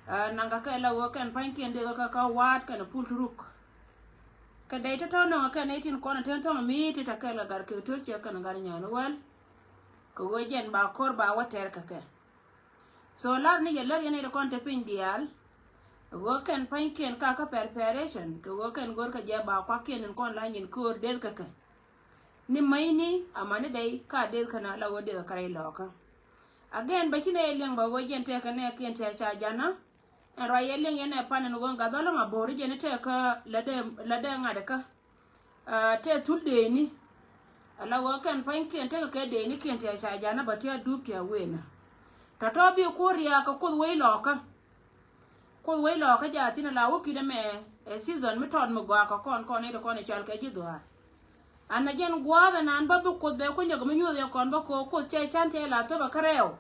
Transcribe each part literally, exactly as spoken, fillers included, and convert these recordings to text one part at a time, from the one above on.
Aa, naŋ kɛ kɛ la ɣöö kɛn pa̱nykiɛn dee kä kä wa̱a̱t kɛn pul turuk. Kɛ dee tɔ̱tɔ̱ nɔŋ kɛn nɛy tin kɔn a ten thɔŋ mi ti ta kɛl kɛ gat kɛ to̱r cɛ kɛn gat nyɔ̱ɔ̱n wäl. Kɛ ɣöö jɛn ba ko̱r ba wä tɛr kɛ kɛ. So lar ni yɛ lär yɛn nɛy ti kɔn te piny diaal. Kɛ ɣöö kɛn pa̱nykiɛn ka kä preparation kɛ ɣöö kɛn go̱r kɛ jɛ ba kuakiɛn in kɔn la nyin ko̱r deth kɛ kɛ. Ni mäcni amäni dee ka deth kä na la ɣöö deth kä rɛy lɔɔkä. Again bɛ ci nɛ liɛŋ bä ɣöö jɛn tɛkɛ nɛ kiɛn tɛ ca janä. Ɛn ruac yɛ liɛŋ yɛn ɛ pan ɛn ɣöö ŋa dhɔl ŋa bo̱o̱ri jɛn tɛkɛ la dee, la dee ŋa̱t kä. Aa, tɛ thul deeni. Ala ɣöö kɛn pa̱nykiɛn tekɛ kɛ deeni kiɛn tɛ ca janä bä ti a dup ti a wenä. Tɔ̱tɔ̱ bi kuɔ̱r riaak kɛ kuoth wec lɔɔkä. Kuoth wec lɔɔkä jaa thi̱n ala wä ki̱t ɛmɛ ɛ season mi tɔt mi gɔaa kɛ kɔn kɔn i̱ ti kɔn i̱ cal kɛ ji̱ dhuaar. An na jɛn gua̱a̱th ɛnan bä bi kuoth bɛ kunyä kɛ mi nyuɔth yɛ kɔn bä ko̱o̱k kuoth cɛ can tɛ la thop ɛ kärɛw.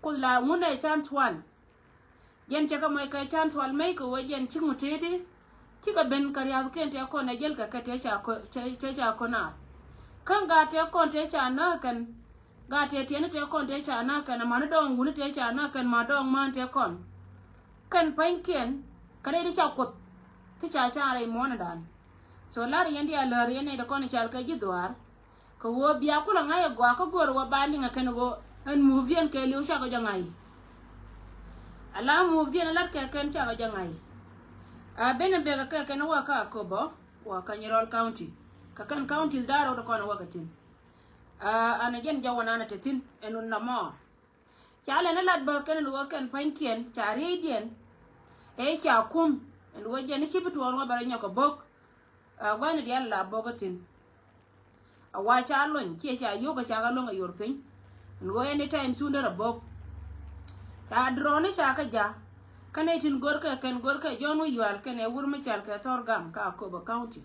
Kuoth la ŋun ɛ can thuan. Jɛn cɛ kɛ mɔc kɛ can thual mec kɛ ɣöö jɛn ci ŋut tëëdi. Cikɛ ben kɛ riathkiɛn tɛ kɔn ɛ jɛl kɛ kɛ tɛ ca kɔ, tɛ, tɛ ca kɔn a. Kä gat tɛ kɔn tɛ ca näk kɛn. Gat tɛ tiɛni tɛ kɔn tɛ ca näk kɛn amäni dɔɔŋ wuni tɛ ca näk kɛn ma dɔɔŋ män tɛ kɔn. Kɛn pa̱nykiɛn kɛ rɛy ti ca kuoth. Ti ca ca rɛy muɔ̱ɔ̱ndan. So lar yɛn diaal lär yɛn nɛy ti kɔn i̱ cal kɛ ji̱ dhuaar. Kɛ ɣöö bia kulɛ ŋa̱c ɛ gɔaa kä go̱o̱r ɛ wä ba liŋ ɛ kɛn ɣöö ɛn move diɛn kɛ li̱w cakɔ jɛ ŋa̱c. Ala move diɛn ɛ lat kɛ kɛn cakɔ jɛ ŋa̱c. A ben ɛ bek ɛ kɛ kɛn ɛ wä kä Akobo wä kä Nyirol County. Kɛ kɛn counties da̱a̱r rot ɛ kɔn ɛ wä kɛ thi̱n. A an ɛ jɛn jɔwä nan ɛ te thi̱n ɛn wun namɔ. Ca lɛn ɛ lat bä kɛn ɛn ɣöö kɛn pa̱nykiɛn ca rieydiɛn. Ɛ ca kum ɛn ɣöö jɛn i̱ ci bi tuɔɔn wä bɛ rɔ nyɔk kɛ bo̱k. A gua̱ni diaal la bo̱k kä thi̱n. A wa ca luny ciɛ ca yio̱k a ca kɛ luäŋ a yor piny. Ɛn ɣöö ɛn i̱ tɛm thundä rɛ bo̱k. Ca drone ca kä ja. Kä nɛy tin go̱rkɛ kɛn go̱rkɛ John Wi̱i̱ Yual kɛn ɛ wur mi cal kɛ thɔr gam kä Akobo County.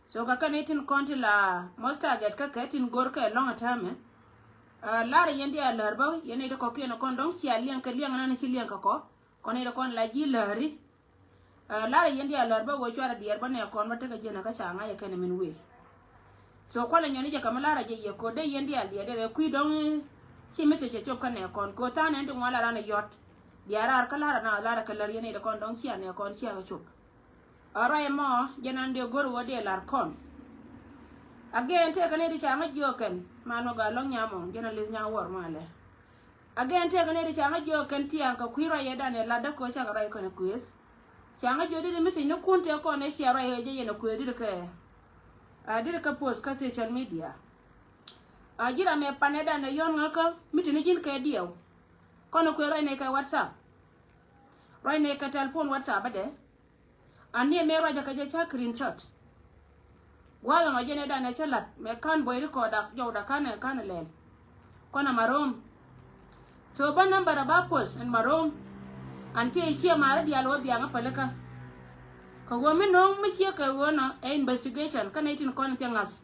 So kä kɛn i̱ tin kɔn ti la mɔth target kä kɛ tin go̱rkɛ lɔ̱ŋ a täämɛ. A lar yɛn diaal lär bä yɛn i̱ ti kɔ̱kiɛn kɔn dɔ̱ŋ cia liɛŋ kɛ liɛŋ nan ci liɛŋ kɛ kɔ. Kɔn i̱ ti kɔn la ji̱ läri. Aa, lar yɛn diaal lär bä wee cuarɛ diɛɛr bä nɛ kɔn bä tekɛ jiɛn kä ca ŋa̱c ɛ kɛn ɛ min wee. So kualɛ nyɔni jɛ kɛ mi lar a jɛ yɛ ko̱r dee yɛn diaal diɛɛr dee rɛ kui̱ dɔ̱ŋ i̱ ci message cɛ cop kä nɛ kɔn ko̱r tha̱a̱n ɛn ti ŋuan la ran ɛ yɔt. Diaal raar kä lar a na lar a kɛ lär yɛn i̱ dee kɔn dɔ̱ŋ cia nɛ kɔn cia kɛ cop. Aa, ruac ɛmɔ jɛ nan dee go̱r wä dee lar kɔn. Again tekɛ ni ti ca ŋäc jiök kɛn mal mɔ gaa lɔ̱ŋ nyam ɔ jɛ nan li̱th nyam wäär malɛ. Again tekɛ ni ti ca ŋäc jiök kɛn thiaŋ kɛ kui̱ ruac yɛ dan ɛ lat däk kɛ cakɛ ruac kɛn ɛ kuëth. Ca ŋäc jiök di ti message ni kun tëë kɔn ɛ cia ruac yɛ jɛ yɛn ɛ kuëth di ti kɛ. Aa, di ti kɛ post kä social media. Aa, ji̱ ram ɛ pan ɛ dan ɛ yɔ̱n ŋäkä mi ti ni ji̱n kɛ diɛw. Kɔn ɛ kuëth ruac ni kɛ WhatsApp. Ruac ni kɛ telephone WhatsApp bädɛ. An ni mëë ruacä kä jɛ ca screenshot. Gua̱a̱th ɛmɔ jɛn ɛ danɛ cä la̱t mɛ ka̱n buɔy record dak jɔwda ka̱n ɛ ka̱n ɛ lɛl. Kɔn ɛ marom. So bä number ɛ ba post ɛn marom. An ciɛ ciɛ ma̱a̱ri diaal wä biaŋä pälikä. Kɛ ɣöö mi no̱o̱ŋ mi ciɛ kɛ ɣöö nɔ ɛ investigation kä nɛy tin kɔn thiɛ ŋa̱th.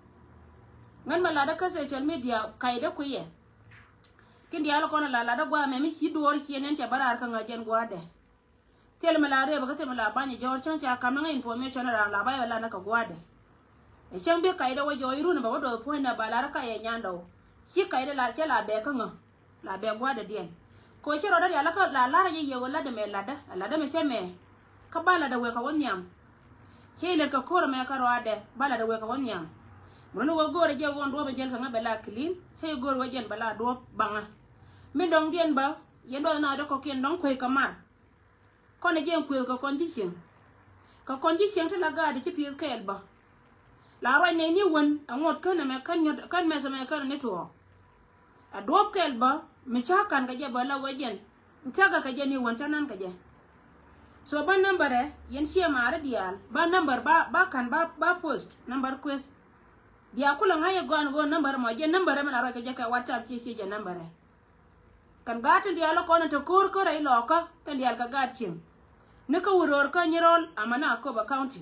Ŋän mɛ latdä kä social media kaydä kuiyɛ. Kin diaal kɔn ɛ la latdä gua̱a̱th mɛ mi ci duɔɔr ciɛ nɛn cɛ bä raar kä ŋa̱c jɛn gua̱a̱thdɛ. Thil mi la rep kä thil mi la bany jɔɔr cäŋ ca kam ni ŋäc information ran la bay wɛ la ni kɛ gua̱dɛ. Ɛ cäŋ bi kac dɛ wä jɔɔc run bɛ wä doth puɔ̱ny na ba lar kac ɛ nyan dɔw. Ci kac dɛ la cɛ la bɛ kä ŋä. La bɛ gua̱dɛ diɛn. Ko ci rɔɔdɛ rial kä la lar jɛ yɛ wä lat dɛ mɛ latdä. Latdä mɛ cɛ mɛ. Kä ba latdɛ wek kɛ wä nhiam. Ci lɛt kɛ ko̱r mɛ kä rɔɔdɛ ba latdɛ wek kɛ wä nhiam. Mɛ run wä go̱o̱rɛ jɛ wä duɔ̱ɔ̱p jɛl kɛ ŋä bɛ la clean. Cɛ go̱o̱r wä jɛn bɛ la duɔ̱ɔ̱p baŋä. Min dɔŋ diɛn bä yɛn duɔth na dɛ kɔkiɛn dɔŋ kuec kɛ mar. Kɔn ɛ jiɛn kuëth kɛ kɔn ji̱ cieŋ. Kɛ kɔn ji̱ cieŋ ti la gaat ci pi̱i̱th kɛɛl bä. La ruac nɛy ni wän ɛ ŋuɔ̱t kän ɛmɛ kän nyɔt kän mɛth ɛmɛ kän ni tuɔɔk. Ɛ duɔ̱ɔ̱p kɛɛl bä mi cä ka̱n kɛ jɛ bä la wee jiɛn. Thia̱kɛ kɛ jɛ ni wän cä nan kɛ jɛ. So bä number ɛ yɛn ciɛ maari diaal bä number ba ba ka̱n ba ba post number kuëth. Bia kulɛ ŋa̱c ɛ gɔn ɣöö number mɔ jɛ number ɛ mi la ruac kɛ jɛ kɛ WhatsApp ciɛ ciɛ jɛ number ɛ. Kɛn gaat tin diaal kɔn in te ko̱r kä rɛy lɔɔkä tin diaal kɛ gaat cieŋ. Ni kä wä röör kä Nyirol amäni Akobo County.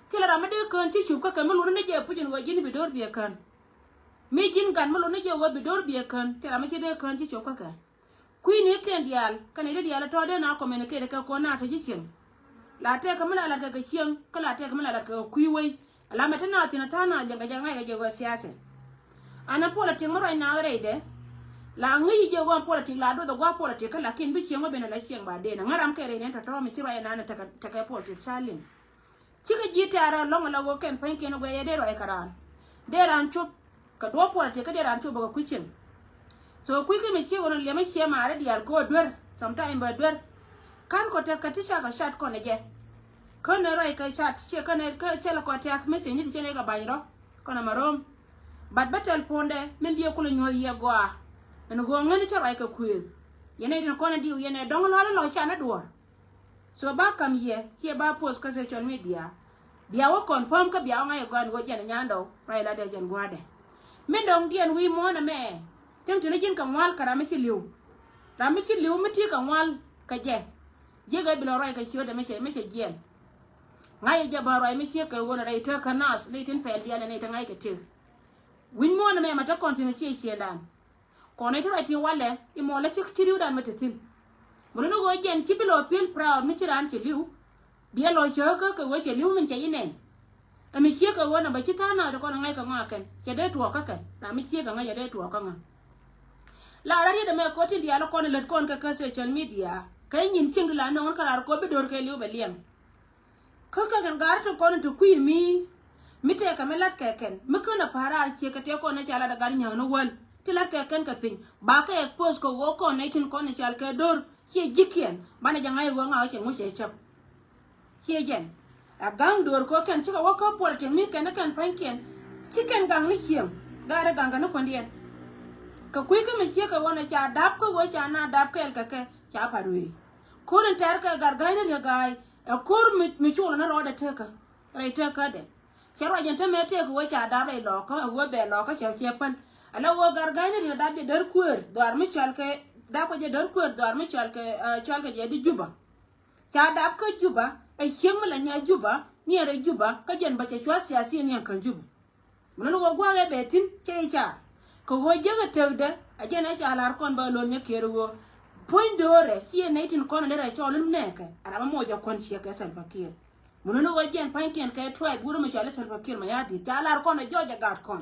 Thilɛ ram mi dee kään ci cup kä kɛ mi luni ni jɛ puc in wä ji̱n bi do̱r biɛ kään. Mi ji̱n gat mi luni ni jɛ wä bi do̱r biɛ kään thilɛ ram mi ci dee kään ci cup kä kɛ. Kui̱ ni kiɛn diaal kɛn i̱ di diaal tɔ̱ dee na communicate kɛ kɔn na te ji̱ cieŋ. La tɛk kɛ mi la lat kɛ kɛ cieŋ kä la tɛk kɛ mi la lat kɛ kɛ kui̱ wei. Ala mɛ te na thin a tha̱a̱ŋ na liɛŋ kɛ jɛ ŋa̱c kɛ jɛ wä siasɛ. An a puɔl a tiɛŋ mi ruac naath rɛydɛ. La ŋäc ji̱ jiɛ ɣöö politik la duɔth ɛ gua̱a̱th politik kä, lakin bi cieŋ wä ben ala cieŋ ba den ɛ ŋäram kɛ rɛy nɛn tɔ̱tɔ̱ mi ci ruac ɛnan ɛ tekɛ, tekɛ politik ca liŋ. Cikɛ ji̱ tɛ̈rɛ lɔ̱ŋ ala ɣöö kɛn pua̱nykiɛn ɛ guɛc ɛ dee ruac kɛ raan. Dee raan cop kɛ duɔ̱ɔ̱p politik kä dee raan cop bä kɛ kui̱ cieŋ. So kui̱ kä mi ciek ɣöö liɛmɛ ciɛ maari diaal kɛ ɣöö duer, sometime bɛ duer. Ka̱n kɔ tɛk kɛ ti cakɛ cat kɔn ɛ jɛ. Kä nɛ ruac kɛ cat ciɛ kä nɛ kä cɛl kɔ tɛk message ni ti cɛ nɛ kɛ ba̱ny rɔ kɔn ɛ ma rom. But bä tɛl puɔ̱ndɛ min diɛ kulɛ nyuɔ̱th yɛ gɔaa. Ɛn ɣöö ŋäni cä ruac kɛ kuëëth. Yɛn ɛ tin kɔn ɛ diw yɛn ɛ dɔ̱ŋ lɔ̱a̱l lɔ canɛ duɔ̱ɔ̱r. So ba kam yɛ ciɛ ba post kä social media. Bia wä confirm kä bia wä ŋa̱c ɛ gɔaa ni wä jɛn ɛ nyandɔw ruac la dee jɛn gua̱a̱dɛ. Min dɔ̱ŋ diɛn wi̱i̱ muɔ̱ɔ̱n ɛmɛ. Cäŋ tini ji̱n kɛ ŋual kɛ ram mi ci li̱w. Ram mi ci li̱w mi ti kɛ ŋual kɛ jɛ. Jiäk ɛ bi lɔ ruac kɛ ciötdɛ mi cɛ, mi cɛ jiɛn. Ŋa̱c ɛ jɛ bä ruac mi ciek kɛ ɣöö nɛ rɛy tëk kä nath ni tin pɛl diaal ɛn ɛ te ŋa̱c kɛ tëk. Wi̱ny muɔ̱ɔ̱n ɛmɛ ma te kɔn thi̱n ɛ ciɛ ciëndan. Kɔn i̱ ti ruac ti walɛ i̱ mɔlɛ ci, ci ri̱wdan mi te thi̱n. Mi luni ɣöö jɛn ci bi lɔ feel proud mi ci raan cɛ li̱w. Biɛ lɔ cäkä kɛ ɣöö cɛ li̱w min cɛ yi nɛn. Ɛ mi ciek kɛ ɣöö namba ci tha̱a̱ŋ nath ti kɔn ɛ ŋa̱c kɛ ŋɔak kɛn cɛ dee tuɔɔk kä kɛ ram mi ciek kɛ ŋa̱c cɛ dee tuɔɔk kä ŋa̱. La rɛt yet ɛmɛ ko̱ tin diaal kɔn lät kɔn kɛ kä social media kɛ nyin cieŋ ti la nöŋ kä raar ko̱ bi do̱r kɛ li̱w bɛ liɛŋ. Kä kɛ kɛn gaari ti kɔn ti kui̱ mi mi tɛkɛ mi lat kɛ kɛn mi kän a pa̱a̱r raar ciek kɛ tɛk kɔn ni ca lat a gat nyääk ni wäl ti lat kɛ kɛn kɛ piny ba kɛ expose kɛ ɣöö kɔn nɛy tin kɔn ni cal kɛ do̱r ciɛ ji̱kiɛn banɛ jɛ ŋa̱c ɣöö ŋa̱c ɣä cɛ ŋuc cɛ cäp. Ciɛ jɛn a ga̱ŋ do̱r kɛ kɛn cikɛ wä kä puɔl tiɛŋ mi kɛn ni kɛn pa̱nykiɛn ci kɛn ga̱ŋ ni cieŋ. Gaari ga̱ŋ kɛ ni kuändiɛn kɛ kui̱ kä mi ciek kɛ ɣöö nɛ ca dap kä ɣöö ca na dap kɛɛl kɛ kɛ ca pa̱t wee. Ko̱r in tɛr kɛ gat ga̱ny ni riek ga̱a̱y. Ɛ ko̱r mi, mi culɛ ni rɔɔdɛ tekä rɛy tekädɛ. Cɛ ruac in te mëë tëëk wee ca dap rɛy lɔɔkä ɛ wee bɛ lɔɔkä cɛ cɛ pän. Ala wee gat ga̱ny ni riek dap jɛ däär kuëër dhuaar mi cɔal kɛ dap kɛ jɛ däär kuëër dhuaar mi cɔal kɛ, ɛ, cɔal kɛ jɛ di Juba. Ca dap kä Juba ɛ cieŋ mi la nya Juba niɛn rɛy Juba kä jɛn bä cɛ cua siasi niɛn kän Juba. Mi luni wä gua̱a̱k ɛ bɛ thi̱n cɛ i̱ ca kɛ ɣöö jiäk ɛ tëkdɛ. A jɛn ɛ ca la̱r kɔn bä lo̱l nyɛ kiɛɛr ɣöö puɔ̱ny do̱rɛ ci ɛ nɛy tin kɔn ɛ derɛ cɔɔl in nɛɛkɛ a ram ɛ moc ɛ kɔn ciɛ kɛ Salva Kiir. Mi luni wä jɛn pa̱nykiɛn kɛ tribe wurä mi cɔal i̱ Salva Kiir mɛ ya̱a̱ di̱t ca la̱r kɔn ɛ jɔɔc ɛ gat kɔn.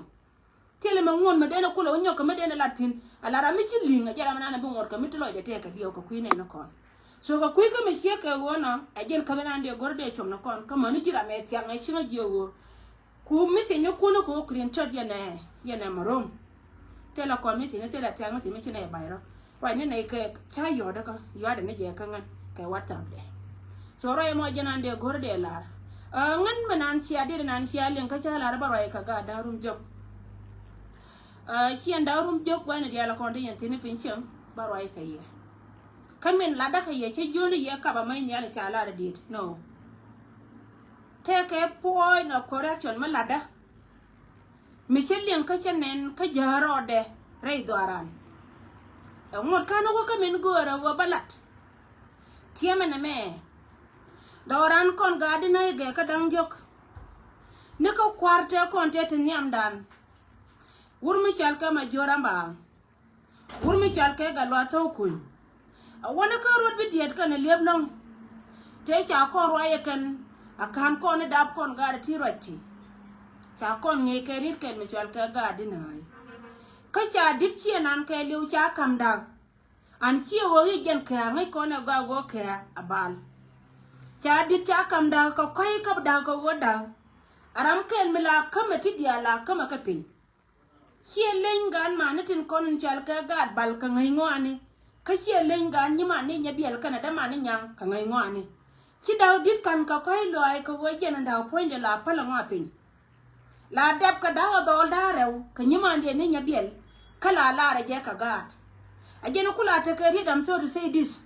Thilɛ mi ŋuɔ̱n mi den ɛ kulɛ wä nyɔk kɛ mi den ɛ lat thi̱n a la ram mi ci li̱ŋ a jɛ ram mi nan ɛ bi ŋuɔ̱t kɛ mi ti lɔcdɛ tëëkɛ diɛw kɛ kui̱ nɛy ni kɔn. So kɛ kui̱ kä mi ciek kɛ ɣöö nɔ ɛ jɛn käth nan dee go̱r dee com ni kɔn kä mäni ji̱ ram ɛ thiaŋ ɛ cieŋ a jiɛ ɣöö. Ku message ni kun ni ku screenshot yɛn ɛ, yɛn ɛ marom. Thilɛ kɔn message ni thilɛ text message mi ci nɛ ba̱ny rɔ. Ruac ni nɛ kɛ ca yɔɔdä kä yua̱dɛ ni jɛ kä ŋän kɛ WhatsApp dɛ. So ruac mɔ jɛ nan dee go̱r dee lar. Ɛ, ŋän mi nan cia dit nan cia liŋ kä ca lar bä ruac kɛ gaat da̱ŋ rum jök. Ɛ, ciɛn da̱ŋ rum jök gua̱n ni diaal kɔn ti yɛn thi̱n ni piny cieŋ bä ruac kɛ yɛ. Kä min latdä kɛ yɛ cä jiöni yɛ kap a mäc nhial ca lar dit. No. Tëëkɛ point of correction mi latdä. Mi cä liɛŋ kä cä nɛn kä jäär rɔɔdɛ rɛy dhɔaaran. Ɛ ŋuɔ̱t kän wä kä min göörä wä bä lat. Tiɛmɛ nɛmɛ. Dhɔaaran kɔn gaat di nä i̱ gɛɛ kä da̱ŋ diɔ̱k. Ni kä kua̱r tëë kɔn tëë ti nhiamdan. Wur mi cɔal kɛ ma jiöör amba. Wur mi cɔal kɛ Gatluak Thok Kuny. A wänä kä ruɔt bi diɛt kɛn a liep lɔ̱ŋ. Tëë ca kɔn ruac ɛ kɛn a ka̱n kɔn i̱ dap kɔn gaat a ti ruac ti. Ca kɔn ŋi̱i̱c kɛ riet kɛn mi cɔal kɛ gaat di nääc. Kä ca di̱t ciɛ nan kɛɛliw ca ka̱m da̱k. An ciɛ ɣöö i̱ jɛn kɛ̈ɛ̈ ŋäc kɔn ɛ gɔaa ɣöö kɛ̈ɛ̈ a bal. Ca di̱t ca ka̱m da̱k kɛ kɔ̱c käp da̱k kɛ ɣöö da̱k. A ram kɛl mi la kämɛ ti diaal la kämɛ kä piny. Ciɛ leny gaat mani tin kɔn in cɔal kɛ gaat bal kɛ ŋäc ŋɔaani. Kä ciɛ leny gaat nyi mani nyɛ biɛl kɛnɛ dämani nyaŋ kɛ ŋäc ŋɔaani. Ci da̱w di̱t ka̱n kɛ kɔ̱c lɔaac kɛ ɣöö jɛn in da̱w puɔ̱nydɛ la päl ɛŋɔa piny. La dɛp kɛ da̱w ɛ dhɔɔl da̱a̱ rɛw kɛ nyimandiɛn ni nyɛ biɛl. Kä la lar ɛ jɛ kɛ gaat. Ɛ jɛn ku la tekɛ riet, I'm sorry to say this.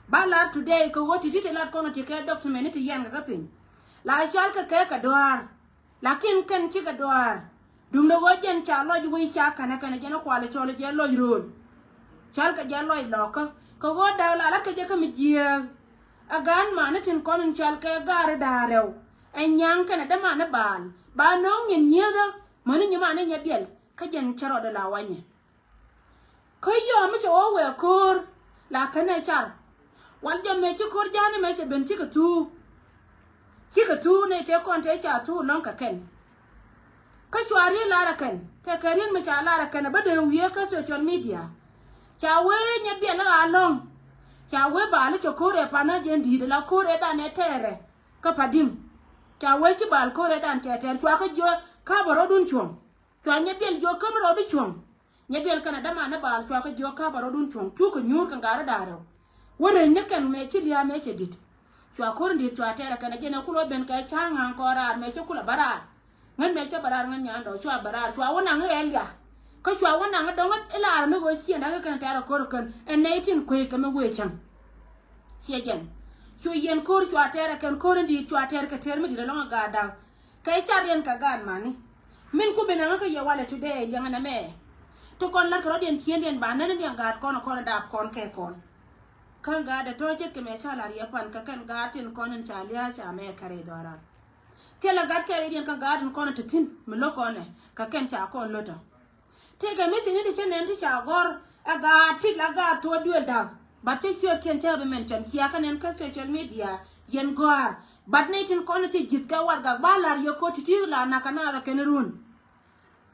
Ba lar today kɛ ɣöö ti̱ti̱ ti lat kɔn ti kɛ document ni ti yɛn kɛ kä piny. La cɔal kɛ kɛ kɛ dɔaar. Lakin kɛn cikɛ duaar. Duundɛ ɣöö jɛn ca lɔc wec ca kɛnɛ kɛnɛ jɛn ɛ kualɛ cɔl jɛ lɔc ro̱o̱l. Cɔal kɛ jɛ lɔc lɔkä kɛ ɣöö da̱a̱k la la̱t kɛ jɛ kä mi jiääk. Ɛ gaan mani tin kɔn in cɔal kɛ gaari da̱a̱ rɛw. Ɛ nyaŋ kɛnɛ dämani baal ba nööŋ nyin nyiethä mäni nyimani nyɛ biɛl kä jɛn cä rɔɔdɛ la wanyɛ. Kä yɔɔ mi cɛ wä wɛɛ ko̱o̱r la kɛn ɛ car. Wal jɔm mëë ci ko̱o̱r ja̱a̱n mëë cɛ ben cikɛ thuuk. Cikɛ thuuk nɛy tëë kɔn tëë ca thuuk lɔ̱ŋ kɛ kɛn. Kä cua riet lar ɛ kɛn tëë kɛ riet mi ca lar ɛ kɛn ɛ bä dee wiee kä social media. Ca wee nyɛ biɛl la ɣaa lɔ̱ŋ. Ca wee baal cɛ ko̱r ɛ panä jɛn di̱i̱t la ko̱r ɛ dan ɛ tɛɛrɛ. Kä pa di̱m. Ca wee ci baal ko̱r ɛ dan cɛ tɛɛr cua kä jiö ka̱pä rɔ̱dun cuɔ̱ŋ. Cua nyɛ biɛl jiö käm rɔ̱du cuɔ̱ŋ. Nyɛ biɛl kɛn a däman ni baal cua kä jiö ka̱pä rɔ̱dun cuɔ̱ŋ cu kɛ nyuur kɛ ŋa̱r ɛ da̱a̱r rɛw. Wä reny ni kɛn mëë ci lia̱a̱ mëë cɛ di̱t. Cua ko̱r in di̱i̱t cua tɛɛrɛ kɛn a jɛn ɛ kulɛ ben kɛ ca̱a̱ŋ ŋa̱a̱ŋ kɔn raar mëë cɛ kulɛ bä raar. Ŋän mëë cä bä raar ŋän nyan dɔ̱ cua bä raar cua wä naŋ ɣɛl ya. Kä cua wä naŋ dɔ̱ŋ ɛ laar ni ɣöö ciënda kä kɛn tɛɛr ɛ ko̱r kɛn ɛ nɛy tin kuey kɛ mi wëë cäŋ. Ciɛ jɛn cu yɛn ko̱r cua tɛɛr ɛ kɛn ko̱r in di̱i̱t cua tɛɛr kɛ tɛɛr mi di̱i̱t ɛlɔ̱ŋ ɛ gaat da̱k. Kɛ car yɛn kɛ gaat mani min ku bi naŋ kä yɛ walɛ today liɛŋ ɛn ɛmɛ. Ti kɔn la̱t kɛ rɔ̱diɛn ciëndiɛn ba nän in diɛn gaat kɔn ɛ kɔn ɛ daap kɔn kɛ kɔn. Kä gaat ɛ tɔ̱ ce̱tkɛ mɛ ca la̱r yɛ pan kɛ kɛn gaat tin kɔn in ca lia̱a̱ ca mɛ kɛr i̱ dhɔran. Thilɛ gat kɛɛlidiɛn kä gaat in kɔn ti thi̱n mi lo̱k kɔnɛ kä kɛn ca kɔn lo̱tɔ. Tëëkɛ mi thi̱n ti cä nɛn ti ca gɔ̱r ɛ gaat ti la gaat thuɔ̱k duël da̱k. Bat cä ciötkiɛn cä bi mɛn cam cia kä nɛn kä social media yɛn gɔ̱a̱r. Bat nɛy tin kɔn ti ji̱th kɛ warɛgak ba la̱r yɛ ko̱ ti̱ti̱ la nakä naath ɛ kɛn run.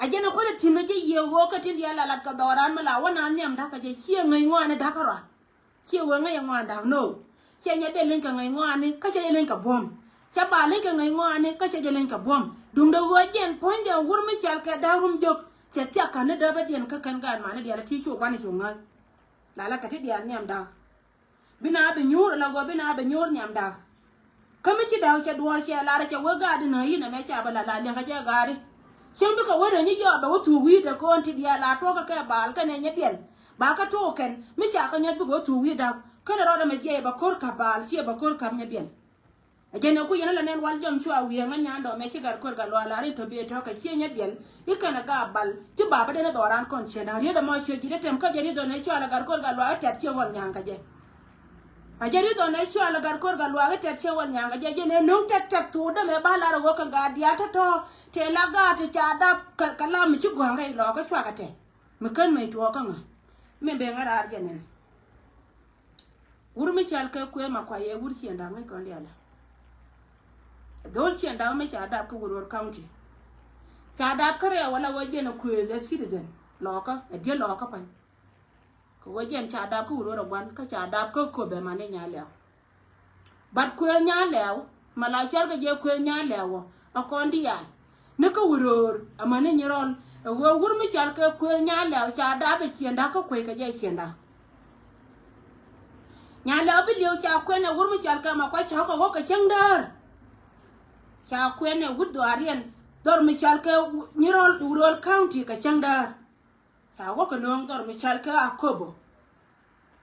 A jɛn ɛ kuäär ɛ ti̱n mi cä yiëë ɣöö kä tin diaal la lat kɛ dhɔran mi la wä naath nhiam da̱k kɛ jɛ ciɛ ŋäc ŋɔaani da̱k kärɔa. Ciɛ wee ŋäc ɛ ŋɔaan da̱k no. Ciɛ nyɛ dee leny kɛ ŋäc ŋɔaani kä ciɛ jɛ leny kɛ buɔ̱m. Cɛ ba leny kɛ ŋäc ŋɔaani kä ciɛ jɛ leny kɛ buɔ̱m. Duundɛ ɣöö jɛn puɔ̱nydɛ wur mi cɔal kɛ da̱k rum jök. Ciɛ thiak ka̱n ni dääpädiɛn kä kɛn gaat mani diaal ti cu gua̱n cu ŋäth. La la kɛ ti diaal nhiam da̱k. Bi na bi nyuur la ɣöö bi na bi nyuur nhiam da̱k. Kä mi ci da̱k cɛ duɔ̱ɔ̱r cɛ lar cɛ wee gaat inä yinɛ mɛ ca bä la la liɛŋ kä jɛ gaari. Cieŋ bikɛ wä reny i̱ yɔɔp bɛ wä thuuk wi̱i̱dɛ ko̱o̱n ti diaal la tuɔkä kɛ baal kɛnɛ nyɛ biɛl. Ba kä tuuk kɛn mi ca kä nyɔt bikɛ wä thuuk wi̱i̱ da̱k känɛ rɔɔdɛ mɛ jiɛc bɛ ko̱r ka̱p baal ciɛ bɛ ko̱r ka̱p nyɛ biɛl. Ɛ jɛn ɛ ku yɛn ɛ lɛ nɛn wal jɔm cua wi̱i̱ ɛŋä nyan dɔmɛ ci gat ko̱r gat luaal la rin tɔ biɛ tɔ̱ kɛ ciɛ nyɛ biɛl. I̱ kɛn ɛ gaap bal ti bapä den ɛ dhɔran kɔn cieŋ da̱ŋ riet ɛmɔ cuɛ ji̱ dee tɛm kä jɛ riet dhɔn ɛ cua lɛ gat ko̱r gat luaak i̱ tɛt ciɛ ɣɔl nyaŋ kä jɛ. A jɛ riet dhɔn ɛ cua lɛ gat ko̱r gat luaak i̱ tɛt ciɛ ɣɔl nyaŋ kä jɛ jɛn ɛ no̱ŋ tɛk tɛk thuut dämɛ ba lar ɛ ɣöö kɛ gaat diaal tɔ̱tɔ̱ tëë la gaat ti ca dap kɛ lam mi ci gɔ̱a̱ŋ rɛy lɔɔkä cua kɛ tɛt. Mi kän mec tuɔɔkä ŋä mi ben ŋä raar jɛ nɛn. Wur mi cɔal kɛ Kuëë Makuac ɛ wur Ciɛŋ Da̱k mi kɔn diaal. Dho̱l Ciɛŋ Da̱k mi ca dap kä Wuror County. Ca dap kä rɛw wala wä jɛn ɛ Kuëë ɛ citizen lɔɔkä ɛ diɛ lɔɔkä pa̱ny. Kɛ wä jɛn ca dap kä Wuror ɛ gua̱n kä ca dap kä Köpɛ mani Nyalɛw. But Kuëë Nyalɛw ma la cɔal kɛ jɛ Kuëë Nyalɛw ɔ a kɔn diaal. Ni kä Wuror amäni Nyirɔl ɛ ɣöö wur mi cɔal kɛ Kuëë Nyalɛw ca dap ɛ Ciɛŋ Da̱k kä kuec kɛ jɛ Ciɛŋ Da̱k. Nyalɛw bi li̱ew ca kuɛn ɛ wur mi cɔal kɛ Makuac ca kɛ wä kɛ cäŋ däär. Ca kuɛn ɛ wut dhɔaariɛn dhɔr mi cɔal kɛ Nyirɔl Wuror County kɛ cäŋ däär. Ca wä kɛ nööŋ dhɔr mi cɔal kɛ Akobo.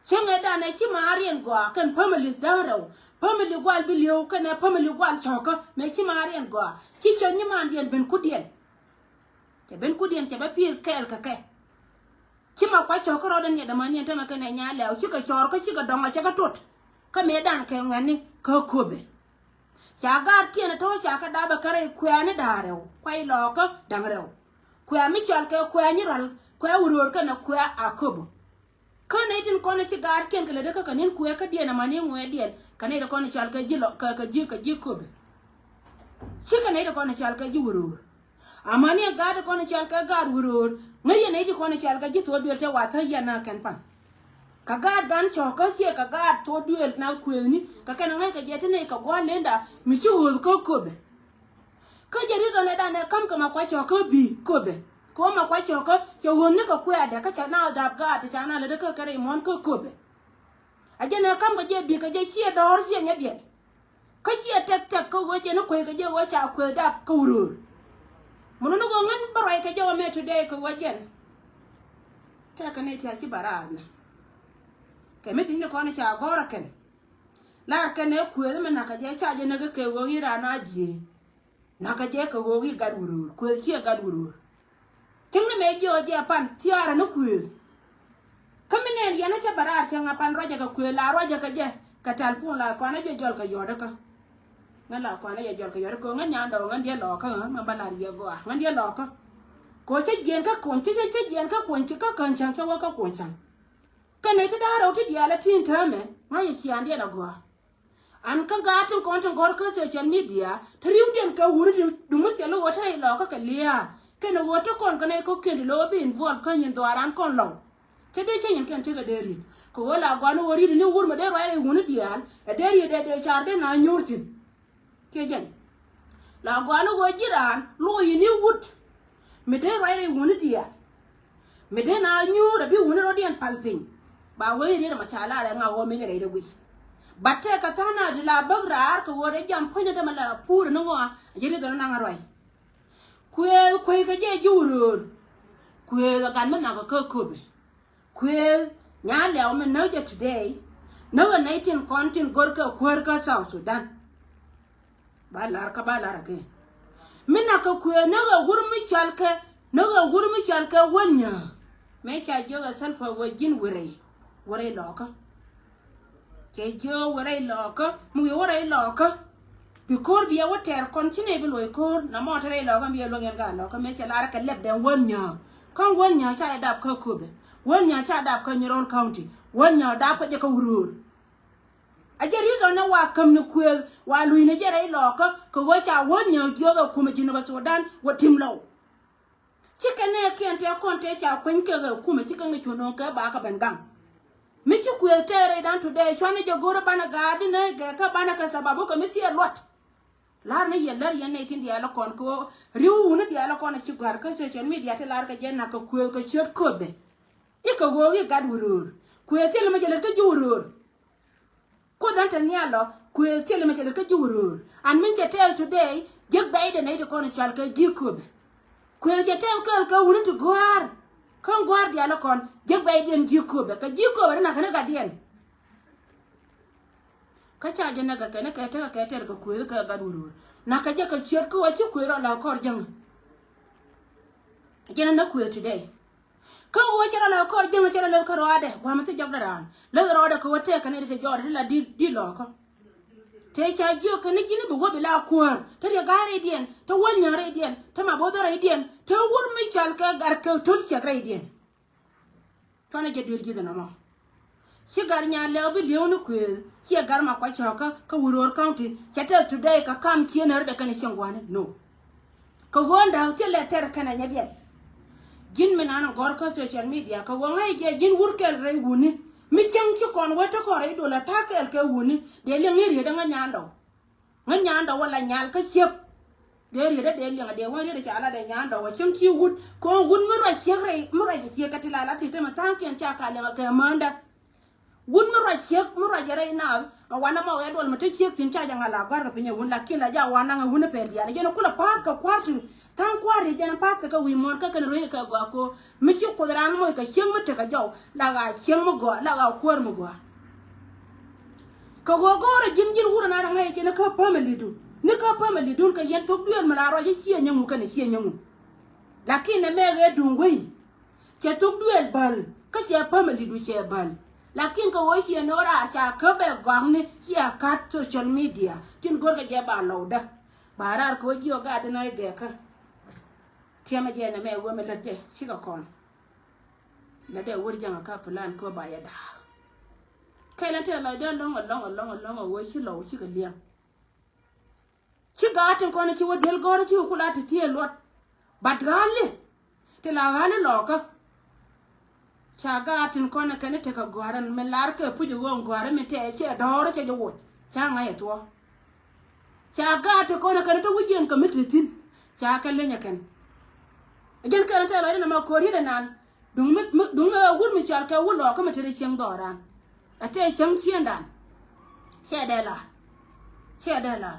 Cäŋɛ danɛ ci maariɛn gɔaa kɛn families da̱ŋ rɛw. Family gual bi li̱ew kɛnɛ family gual cɔkä mëë ci maariɛn gɔaa ci cɔny nyimandiɛn ben kudiɛn. Cɛ ben kudiɛn cɛ bä pi̱i̱th kɛɛl kɛ kɛ. Ci Makuac cɔkä rɔɔdɛ nhiɛt dämäniɛn tämɛ kɛnɛ Nyalɛw cikɛ cɔɔr kä cikɛ dɔŋ a cɛ kä tot. Kä mëë dan kɛ ŋuɛ̈tni kä Köpɛ. Ca gaatkiɛn ɛ tɔ̱ ca kɛ dapɛ kä rɛy kuɛ̈ɛ̈ni da̱ŋ rɛw kuay lɔɔkä da̱ŋ rɛw. Kuɛ̈ɛ̈ mi cɔal kɛ Kuɛ̈ɛ̈ Nyirɔl Kuɛ̈ɛ̈ Wuror kɛnɛ Kuɛ̈ɛ̈ Akobo. Kä nɛy tin kɔn ci gaatkiɛn kɛ lätdä kä kɛ ni̱n kuëë kädiɛn amäni ŋuɛ̈ɛ̈diɛn kɛ nɛy ti kɔn cɔal kɛ ji̱ lɔ kɛ kɛ ji̱ kɛ ji̱ Köpɛ. Cikɛ nɛy ti kɔn cɔal kɛ ji̱ Wuror. Amäni ɛ gaat ti kɔn cɔal kɛ gaat Wuror ŋäc yɛn nɛy ti kɔn cɔal kɛ ji̱ thok duël te wath tä yɛn na kɛn pan. Kɛ gaat gan cɔ̱k kä ciɛ kɛ gaat thok duël na kuëëthni kɛ kɛn ŋäc kɛ jɛ ti nɛy kɛ gua̱a̱r lenda mi ci ɣööth kä Köpɛ. Kä jɛ ri dhɔnɛ danɛ ka̱m kɛ Makuac cɔ̱k kä bi̱i̱ Köpɛ. Kɛ wä Makuac cɔ̱k kä cɛ ɣööthni kɛ kuɛɛdɛ kä cɛ na dap gaat ti ca na lätdä kä kɛ rɛy muɔ̱ɔ̱n kä Köpɛ. A jɛn ɛ ka̱m kɛ jɛ bi̱i̱ kɛ jɛ ciɛ dɔ̱ɔ̱r ciɛ nyɛ biɛl. Kä ciɛ tɛk tɛk kä ɣöö jɛn i̱ kuec kɛ jɛ ɣöö ca kuëëth dap kä Wuror. Mun ni ɣöö ŋän bä ruac kɛ jɛ ɣöö mɛ today kɛ ɣöö jɛn. Tɛkɛ ni tiac ci bä raar nɛ. Kɛ mi thi̱n ni kɔn ca gɔ̱r ɛ kɛn. Lar kɛn ɛ kuëëth mi nakä jɛ ca jɛ näk kɛ ɣöö i̱ raan a jiëë. Nakä jɛ kɛ ɣöö i̱ gat Wuror kuëëth ciɛ gat Wuror. Cäŋ ni mëë jiɔk jɛ pan thiaarä ni kuëëth. Kä mi nɛn yɛn a cä bɛ raar cäŋ a pan ruacä kɛ kuëëth la ruacä kɛ jɛ kɛ tal puɔ̱n la kuanä jɛ jɔl kɛ yɔ̱t kä. Ŋän la kuanä jɛ jɔl kɛ yɔ̱t kä ŋän nyan dɔɔk ŋän diɛ lɔɔkä ŋän mɛ bä lar yɛ gɔaa ŋän diɛ lɔɔkä. Kɛ ɣöö cä jiɛn kä kuɔny cä cä jiɛn kä kuɔny ci kä kän cäŋ cä wä kä kuɔny cäŋ. Kɛn nɛy ti da̱a̱ rɛw ti diaal a ti̱i̱n täämɛ ŋa̱c ɛ ciaaŋdiɛn agɔaa. An kä gaat tin kɔn tin gɔ̱r kä social media te ri̱wdiɛn kɛ wuni ti duŋ mi thil i̱ ɣöö te rɛy lɔɔkä kɛ lia̱a̱ kɛnɛ ɣöö te kɔn kɛ nɛy kɔ̱kiɛn ti lo̱k bi involve kä nyin dhɔaaran kɔn lɔw. Cä dee cä nyin kɛn tekɛ dee riet kɛ ɣöö la guani ɣöö riet ni wur mɛ dee ruac rɛy wuni diaal. Ɛ dee riet dee dee car dee na nyuur thi̱n. Kiɛ jɛn la guani ɣöö ji̱ raan lo̱c ni wut mi dee ruac rɛy wuni diaal. Mi dee na nyuur ɛ bi wuni rɔ̱diɛn pal piny. Ba wee riet ɛmɔ ca lar ɛ ŋa ɣöö mini rɛy dee guic. Bat tɛɛkɛ tha̱a̱ŋ na ti la bäk raar kɛ ɣöö dee jam puɔ̱nyni dämɛ la puur ni ŋɔa. Ji̱ riet ɛnɔ naŋ ruac. Kuëëth kueckɛ jɛ ji̱ wuröör. Kuëëth ɛ gat mi nhakɛ kä köpɛ. Kuëëth nya liaw mi näk jɛ today. Näk ɛ nɛy tin kɔn tin gör kɛ kuäär kä South Sudan. Ba lar kä ba lar again. Mi nak kɛ kuëëth näk ɛ wur mi cɔal kɛ, näk ɛ wur mi cɔal kɛ Wäl Nyääk. Mëë ca jiök ɛ Salva wee ji̱n wä rɛy, wä rɛy lɔɔkä. Cɛ jiök wä rɛy lɔɔkä, mi wi̱i̱ wä rɛy lɔɔkä. Bi ko̱r biɛ wä tɛɛr kɔn ci nɛy bi luɔc ko̱r na mɔ te rɛy lɔɔkä, biɛ luäŋ yɛn ka lɔɔkä mëë cɛ lar kɛ lɛp dɛn Wäl Nyääk. Kä Wäl Nyääk ca jɛ dap kä köpɛ. Wäl Nyääk ca dap kä Nyirol County. Wäl Nyääk dap kä jɛ kä wuröör. A jɛ reason ni wa käm ni kuëëth wa luc ni jɛ rɛy lɔɔkä kɛ ɣöö ca Wäl Nyääk jiök ɛ kumɛ Jinub Sudan wä tim lɔw. Cikɛ nɛɛkiɛn tëë kɔn tëë ca kueny kɛ ɣɛ kumɛ cikɛ ŋäc cu nööŋ kɛ ba kɛ ben gaŋ. Mi ci kuëëth tëë rɛydan today cuanɛ jɛ go̱rä banɛ gaat di nɛy gɛ kä banɛ kɛ sababu kɛ mi thiee luɔt. Lar ni yɛ lär yɛn nɛy tin diaal kɔn kɛ ɣöö ri̱w wuni diaal kɔn a ci gɔ̱a̱r kä social media ti lar kɛ jɛ nak kɛ kuëëth kɛ ciöt köpɛ. Ikɛ ɣöö i̱ gat wuröör. Kuëë thilɛ mi cɛ lät kä ji̱ wuröör. Kuoth ɛn te nhial lɔ kuëë thilɛ mi cɛ lät kä ji̱ wuröör. An min cɛ tɛɛth today jiäk bɛcdɛ nɛy ti kɔn cɔal kɛ ji̱ köpɛ. Kuëë cɛ tɛɛth kɛɛl kɛ wuni ti gɔ̱a̱r. Kä gɔ̱a̱r diaal kɔn jiäk bɛcdiɛn ji̱ köpɛ kɛ ji̱ köpɛ ri nakä ni gatdiɛn. Kä ca jɛ näk kɛ kɛn kɛ tekɛ kɛ tɛr kɛ kuëth kɛ gat wuröör. Nakä jɛ kɛ ciöt kä wä ci kuëth rɔ la kɔr jäŋä. Jɛn a näk kuëth today. Kä wä cɛ rɔ la kɔr jäŋä cɛ rɔ leth kä rɔadɛ gua̱a̱mɛ thi jɔkdɛ raan leth rɔadɛ kɛ wä tɛɛk kɛn iti cɛ jɔɔdɛ ti la di di lɔɔkä. Tëë ca jiök kɛn ni ji̱n bi wä bi la kuäär te riɛ ga̱a̱r rɛydiɛn te wäl nyääk rɛydiɛn te ma bo̱o̱th rɛydiɛn te wur mi cɔal kɛ gat kɛ to̱l ciɛk rɛydiɛn. Cuanɛ jɛ duel ji̱th ɛnɔmɔ. Ci gat nyan lɛw bi li̱ew ni kuëëth ciɛ gat ma kuac cɔ̱ɔ̱kä kä Wuror County cɛ tɛth today kɛ kam cieen ɣärä dee kɛn cieŋ gua̱a̱ni no. Kɛ ɣöö da̱a̱k thilɛ tɛr kɛnɛ nyɛ biɛl. Ji̱n mi nan gɔ̱r kä social media kɛ ɣöö ŋäc jɛ ji̱n wur kɛl rɛy wuni mi cieŋ ci kɔn wee te kɔn rɛy dolä ta̱a̱ kɛɛl kɛ wuni dee liɛŋ ni riet ɛ ŋäc nyan dɔw. Ŋäc nyan dɔ̱ wä la nyal kä ciek. Dee riet dee liɛŋ dee wä riet ca la dee nyan dɔ̱ wä cieŋ ci wut kɔn wut mi ruac ciek rɛy mi ruac ciek kɛ ti la la ti te mi tha̱a̱ŋkiɛn ca ka liɛŋ kɛ määndä. Wut mi ruac ciek mi ruac rɛy naath a wanɛ mɔ ɣɛ duɔl mi te ciek thi̱n ca jɛ ŋa̱ la gua̱r kɛ piny ɛ wun lakin la ja wan naŋ ɛ wun ɛ pɛl diaal jɛn ɛ kulɛ pa̱a̱th kɛ kua̱r ti. Tha̱a̱ŋ kua̱r ti jɛn pa̱th kɛ kɛ wi̱i̱ muɔ̱ɔ̱n kä kɛn rueec kɛ gɔaa ko̱o̱r mi ci Kuoth raan moc kɛ cieŋ mi tekɛ jɔw la ɣaa cieŋ mi gɔaa la ɣaa kuäär mi gɔaa. Kɛ ɣöö go̱o̱rɛ ji̱n ji̱n wurɛ na rɛ ŋäc kɛn kä family du ni kä family dun kɛ yɛn thok duëël mi la ruac i̱ ciɛ nyäŋu kɛnɛ ciɛ nyäŋu. Lakin nɛ mɛ ɣee duŋ wei cɛ thok duëël bäl kä cɛ family du cɛ bäl. Lakin kɛ ɣöö ciɛ ni ɣöö raar ca kä bɛ gɔakni ciɛ kat social media tin go̱rkɛ jɛ ba lɔwdä. Ba raar kɛ ɣöö ji̱ ɔ gaat in ɣöö i̱ gɛɛkä. Tiɛmɛ jɛ nɛ mɛ wee mi lät jɛ cikɛ kɔn. Lät dee wur jaŋ a ka plan kɛ ba yɛ da̱a̱. Kɛl ɛn tɛɛ lɔcdä lɔ̱ŋ ɛlɔ̱ŋ ɛlɔ̱ŋ ɛlɔ̱ŋ ɛ wee ci lɔw cikɛ liɛŋ. Ci gaat tin kɔn ci wä duel gɔ̱rä ci wä kula ti thieec luɔt. Bat ɣa̱li ti la ɣa̱li lɔɔkä. Ca gaat tin kɔn kɛn tekɛ gɔ̱a̱rä mi lar kɛ puc ɣöö gɔ̱a̱rä mi tɛɛ cɛ dɔ̱ɔ̱rä cɛ jɛ woc ca ŋa̱c ɛ thuɔ̱ɔ̱. Ca gaat ti kɔn kɛn te wi̱c yɛn kɛ mi te thi̱n ca kɛ leny ɛ kɛn. Jɛn kɛn te lɔcdä nɛ ma ko̱r yet ɛnan. Duŋ mi, mi, duŋ mi ɛ wut mi cɔal kɛ wut lɔɔkä mi te ri cieŋ dhɔran. A te cieŋ ciëndan. Cɛ dee lar. Cɛ dee lar.